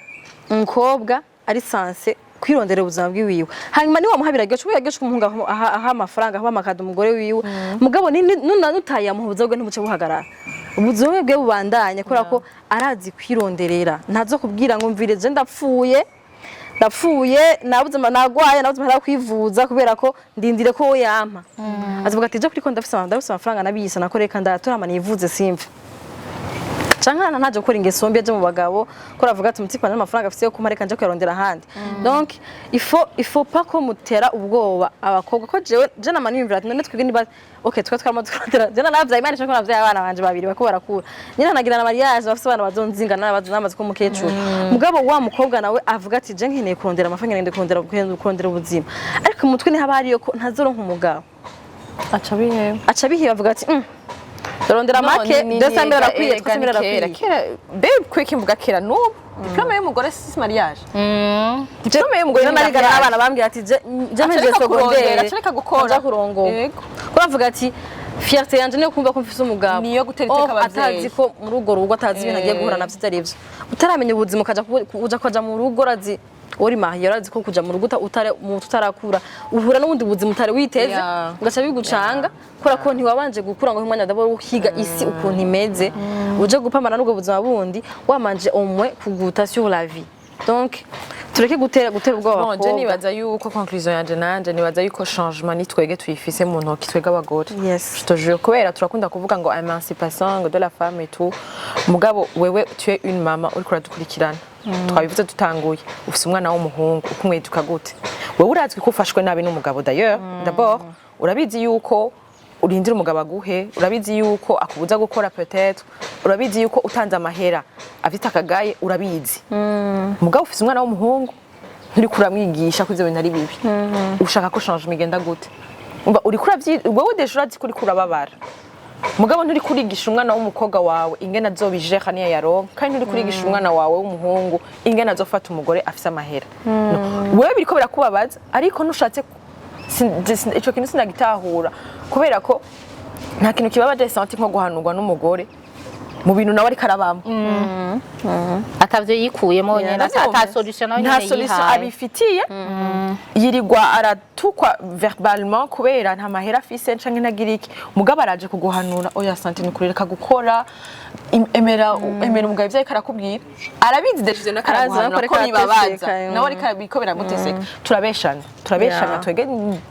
umukobwa ari censé kwirondera ubuzima bwiwiwe. Hanyuma ni wamuha biraryoshe, biraryoshe umuhungu aha amafaranga, aha ama cadeaux umugore wiwe. Mugabo nuna nutayamuha, ubuzima bwe ntibuce buhagarara, ubuzima bwe bubandanye, kubera ko arazi kwironderera. Ntazo kubwira ngo: "Mvire, je ndapfuye, ndapfuye, nabuze nagwaye, nabuze amahera yo kwivuza, kubera ko ndindire ko we yampa." Azavuga ati: "Je kuri ko ndafise amafaranga nabiyisa nako, reka ndayatora hama nivuze simve." Canke ntaje gukora ingeso mbi aje mu bagabo, ko aravuga ati: "Umutima n'amafaranga afise yo kumpa, reka nje kuyarondera ahandi." Donc il faut pas ko mutera ubwoba abakobwa, ko jewe je nama niyumvira ati: "None twebwe niba okay twe twarimo turondera, je naravyaye, Imana ishaka ko navyaye abana banje babiri bako barakura nyine, nagira na mariage, bafise abana bazonzinga namaze ko umukecuru." Mugabo wa mukobwa nawe avuga ati: "Je nkeneye kurondera amafaranga, nkeneye kurondera ubuzima," ariko mu mutwe ntihaba hariyo ko ntazoronka umugabo. Aca biheba. Aca biheba, avuga ati: "Ndarondera make, 200 mille arakwiye, 300 mille arakwiye." Kera be kwiki mvuga kera, n'ubu diplôme y'umugore si mariage, diplôme y'umugore Rero ni narigana mariage. n'abana bambwira ati: "Je mpejeje Acareka kurondera, secondaire, acareka gukora." nja kurongora." Yego. Ko bavuga ati: "Fierté yanje niyo kumva ko mfise umugabo." Niyo gutera iteka Oh, abavyeyi. atazi ko muri urwo rugo, atazi ibintu agiye guhura navyo ivyo arivyo. Utaramenya ubuzima, ukaja uja kuja mu rugo, urazi uri marié, urazi ko kuja mu rugo utare mu utarakura uhura n'ubundi buzima utari witeze, ugaca bigucanga, kubera ko ntiwabanje gukura ngo umwanya d'abord uhiga isi ukuntu imeze, uje gupambana n'ubwo buzima bundi wamanje omwe kuguta sur la vie. Donc tureke gutera ubwoba Bon, je abakobwa. nibaza yuko conclusion yanje, nanje nibaza yuko changement ni twege tuyifise mu ntoki, twege abagore. Je te jure, kubera turakunda kuvuga ngo émancipation, ngo de la femme et tout, mugabo wewe tu es une mama uriko uradukurikirana, twabivuze dutanguye, ufise umwana w'umuhungu, ukumweduka gute? Wewe urazwi ko ufashwe nabi n'umugabo d'ailleurs, d'abord urabizi yuko urindira umugabo aguhe, urabizi yuko akubuza gukora, peut-être urabizi yuko utanze amahera afite akagaye, urabizi. Mugabo ufise umwana w'umuhungu, nturiko uramwigisha ko ivyo bintu ari bibi. Ushaka ko changement igenda gute? Umva, uriko uravyi, wewe déjà urazi ko uriko urababara, mugabo nturi kurigisha umwana w'umukobwa wawe ingene azobijera niyo yaronka, kandi nturi kurigisha umwana wawe w'umuhungu ingene azofata umugore afise amahera. No. Wewe biriko birakubabaza, ariko ntushatse ico kintu sinagitahura, kubera ko nta kintu kibabaje santi nko guhanurwa n'umugore mu bintu nawe ariko arabamo. Atavyo yikuyemo nyene, ata solution nawe Nta nyene solution yihaye. abifitiye, yirirwa aratukwa verbalement kubera nta mahera afise canke ntagira iki, mugabo araje kuguhanura: "Oya santi, ni kureka gukora, emera, emera umugabo ivyo ariko arakubwira." Arabizi décision ariko Arazi araguhanura ko ko ariko bibabaza. arateseka, Nawe ariko ariko biramuteseka. Turabeshanya, turabeshanya.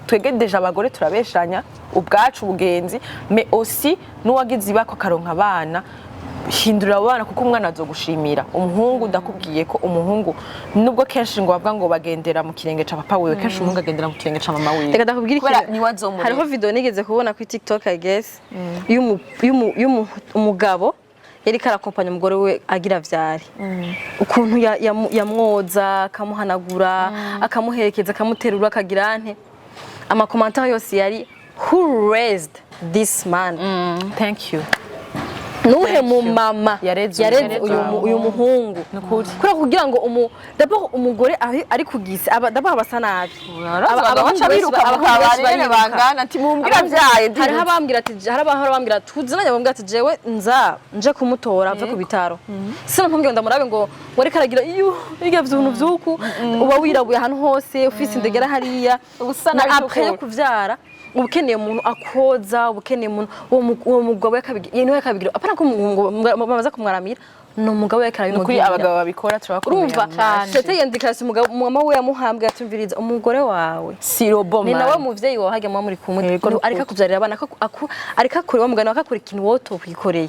Twege déjà abagore turabeshanya ubwacu ubugenzi, mais aussi n'uwagize ibako akaronka abana, hindurira abo bana, kuko umwana azogushimira. Umuhungu, ndakubwiye ko umuhungu, nubwo kenshi ngo bavuga ngo bagendera mu kirenge ca papa wiwe, kenshi umuhungu agendera mu kirenge ca mama wiwe. Reka ndakubwira Kubera ikintu. niwe azomurera. Hariho video nigeze kubona kuri TikTok, I guess, y'umugabo yariko arakompanya umugore we agira vyare, ukuntu yamwoza, akamuhanagura, akamuherekeza, akamuterura, akagira ante. Ama commentaires yose yari: "Who raised this man?" Thank you. Nuhe mu mama Yareze yareze uyu uyu muhungu? Nukuri. Kubera kugira ngo d'abord umugore ari kugisa aba d'abord abasa nabi. Abahungu benshi biruka mu abahungu benshi kabari nyene bariruka. bangana ati mumbwira vyaye. Hariho abambwira ati, hari abahora bambwira, tuzinanye, bambwira ati: "Jewe nza nje kumutora ave ku bitaro, sinampumbwira ndamurabe ngo ngo ariko aragira iyo irya vyuntu vyuku uba wirabuye ahantu hose, ufise indegera hariya." Usa Na nabi. Après yo Tukura. kuvyara, uba ukeneye umuntu akoza, uba ukeneye umuntu, uwo mugabo yakabigira, niwe yakabigira, apana ko bamaze kumwaramira, ni umugabo Nukuri. yakarabimubwira. Abagabo babikora turabakomeye. Urumva, c'était indication umugabo, mama we yamuhambwe, atumviriza umugore wawe si robot. Ni nawe Man. muvyeyi wawe, hajya muba muri kumwe. Yego, nukuri. Ariko akuvyarira abana, ariko akura wa mugani, akakora ikintu wowe utokwikoreye,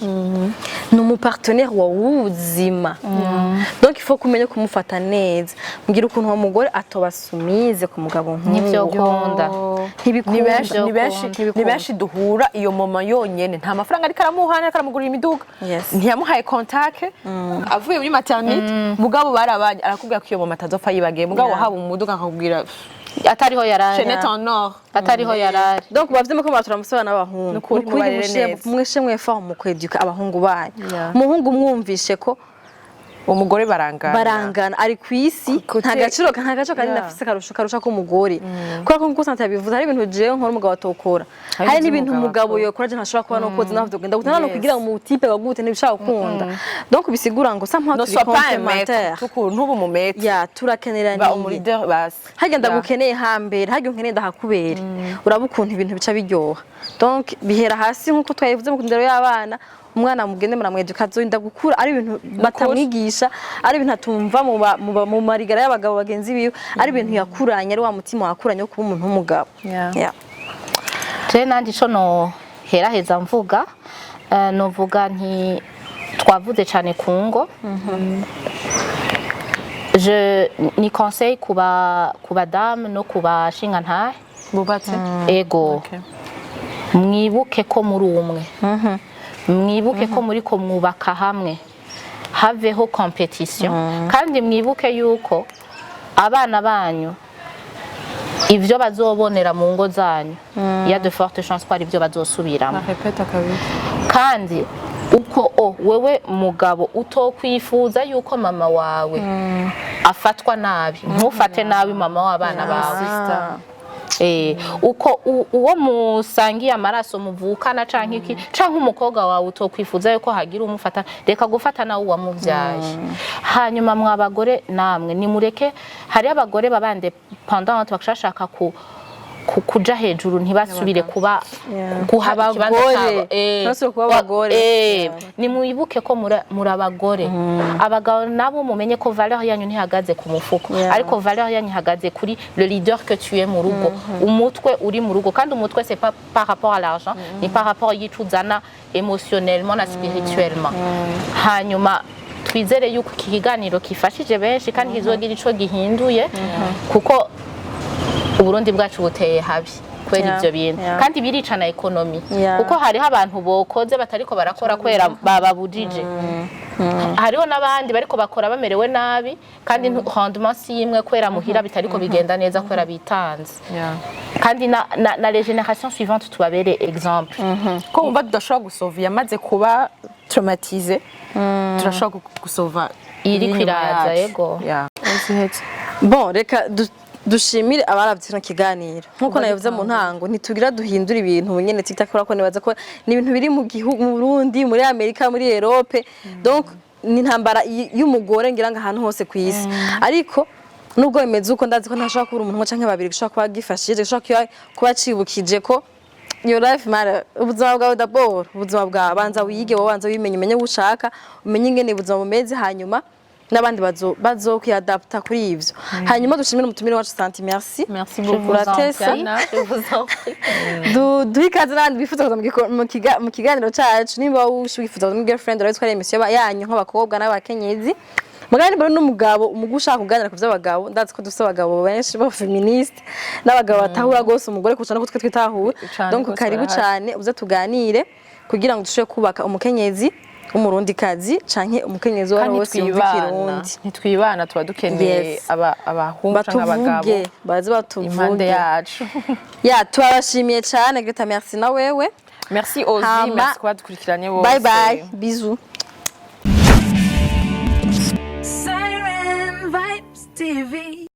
ni umu partenaire wawe w'ubuzima. Donc il faut kumenya kumufata neza. Mbwira ukuntu uwo mugore atoba soumise ku mugabo Nivyo nk'uwo. ukunda. Ntibikunda. Ni benshi, ni benshi, Ntibikunda. ni benshi duhura iyo mama yonyene nta mafaranga ariko aramuha, ariko aramugurira imiduga, ntiyamuhaye contact avuye muri maternité, mugabo barabanye, arakubwira ko iyo mama atazopfa yibagiye, mugabo haba umuduga akakubwira Atariho yarari. chaînette en or. Atariho yarari. Donc bavyemo ko muratura n'abahungu. Nukuri, mubarere neza. Mweshe mwefa mu kweduka abahungu banyu. Umuhungu mwumvishe ko Umugore barangana. Barangana, ari ku isi. Nta gaciro kanini afise karusha k'umugore, kubera ko nkuko Santa yabivuze, hari ibintu jewe nkora umugabo atokora, hari ibyo n'ibintu umugabo umugabo akora. yokora je ntashobora kuba nokoze, naho vyogenda gute, nta no kugira ngo umutipe wagute ntibishaka gukunda. Donc bisigura ngo somehow No turi sois pas un maître. complémentaire. Tuku ntubu mu maître. Ya, turakeneraniye. Ba umu leader basi. Harya ndagukeneye hambere, harya unkeneye ndahakubere, uraba ukuntu ibintu bica biryoha. Donc bihera hasi nkuko twabivuze mu ndero y'abana. Umwana mugende muramweduka, azorinda gukura ari ibintu batamwigisha, ari ibintu atumva mu marigara y'abagabo bagenzi biwe, ari ibintu yakuranye, ari wa mutima wakuranye wo kuba umuntu w'umugabo. Yeah. Je nanje ico no heraheza mvuga, novuga nti twavuze cyane ku ngo. Je ni conseil ku badamu no ku bashingantahe bubatse. Ego. Okay. Mwibuke ko muri umwe, mwibuke ko muri ko mwubaka hamwe, haveho compétition, kandi mwibuke yuko abana banyu ivyo bazobonera mu ngo zanyu, il y a de fortes chances ko ari ibyo bazosubiramo. Répète kabiri. Kandi uko o wewe mugabo utokwifuza yuko mama wawe afatwa nabi, ntufate nabi mama w'abana bawe. Sister. Uko uwo musangiye amaraso, muvukana canke iki, canke umukobwa wawe utokwifuza yuko hagira umufata, reka gufata nawe uwamuvyaye. Hanyuma mwa bagore namwe nimureke, hari abagore baba indépendantes bakashaka kuja hejuru, ntibasubire kuba guha ikibanza Abagore. cabo. Ntibasubire kuba abagore. Nimwibuke ko muri abagore. Abagabo nabo mumenye ko valeur yanyu ntihagaze ku mufuko, ariko valeur yanyu ihagaze kuri le leader que tu es mu rugo, umutwe uri mu rugo. Kandi umutwe, c'est pas par rapport à l'argent, ni par rapport y'ico uzana émotionnellement na spirituellement. Hanyuma twizere yuko iki kiganiro kifashije benshi kandi kizogira ico gihinduye, kuko Uburundi bwacu buteye habi kubera ivyo bintu, kandi birica na économie, kuko hariho abantu bokoze batariko barakora kubera bababujije, hariho n'abandi bariko bakora bamerewe nabi, kandi rendement si imwe kubera muhira bitariko bigenda neza kubera bitanze. Kandi na les générations suivantes tubabere exemple. Ko wumva tudashobora gusova yamaze kuba traumatisé, turashobora gusova Iriko inyuma iraza, yacu. yego. Yeah. Bon, reka dushimire abaravye kino kiganiro. Nkuko nabivuze mu ntango, ntitugira duhindura ibintu nyene TikTok, kubera ko nibaza ko ni ibintu biri mu gihugu, mu Burundi, muri Amerika, muri Europe. Donc ni intambara y'umugore ngira ngo ahantu hose ku isi. Ariko nubwo bimeze uko, ndazi ko ntashobora kubura umuntu umwe canke babiri gishobora kuba gifashije, gishobora kuba cibukije ko your life matter, ubuzima bwawe d'abord, ubuzima bwawe banza wige, wowe banza wimenye, umenye uwo ushaka, umenye ingene ubuzima bumeze, hanyuma n'abandi bazokwiyadapta kuri ivyo. Hanyuma dushimire umutumire wacu Santi, merci. Merci Je beaucoup. vous en Uratesa. prie, je vous en prie. Duhe ikaze n'abandi bifuza kuza mu kiganiro cacu. Nimba wifuza kuza muri Girlfriend, urabizi ko ari émission yanyu nk'abakobwa n'abakenyezi. Mugabo nimba uri n'umugabo, umugore ushaka kuganira ku vy'abagabo, ndazi ko dufise abagabo benshi b'abaféministes n'abagabo batahura rwose umugore kurusha nuko twe twitahura. Cane Donc gose, karibu barahari. cane, uze tuganire kugira ngo dushobore kubaka umukenyezi w'umurundikazi canke umukenyezi uwo ari Kandi we wese yumva twibana, ikirundi. ntitwibana, tuba dukeneye abahungu canke abagabo Batuvuge, baze impande batuvuge yacu. Ya, turabashimiye cane. Greta, merci na wewe. Merci Ozi, Hama. merci kuba dukurikiranye bose. Bye bye, bisous. Siren Vibes TV.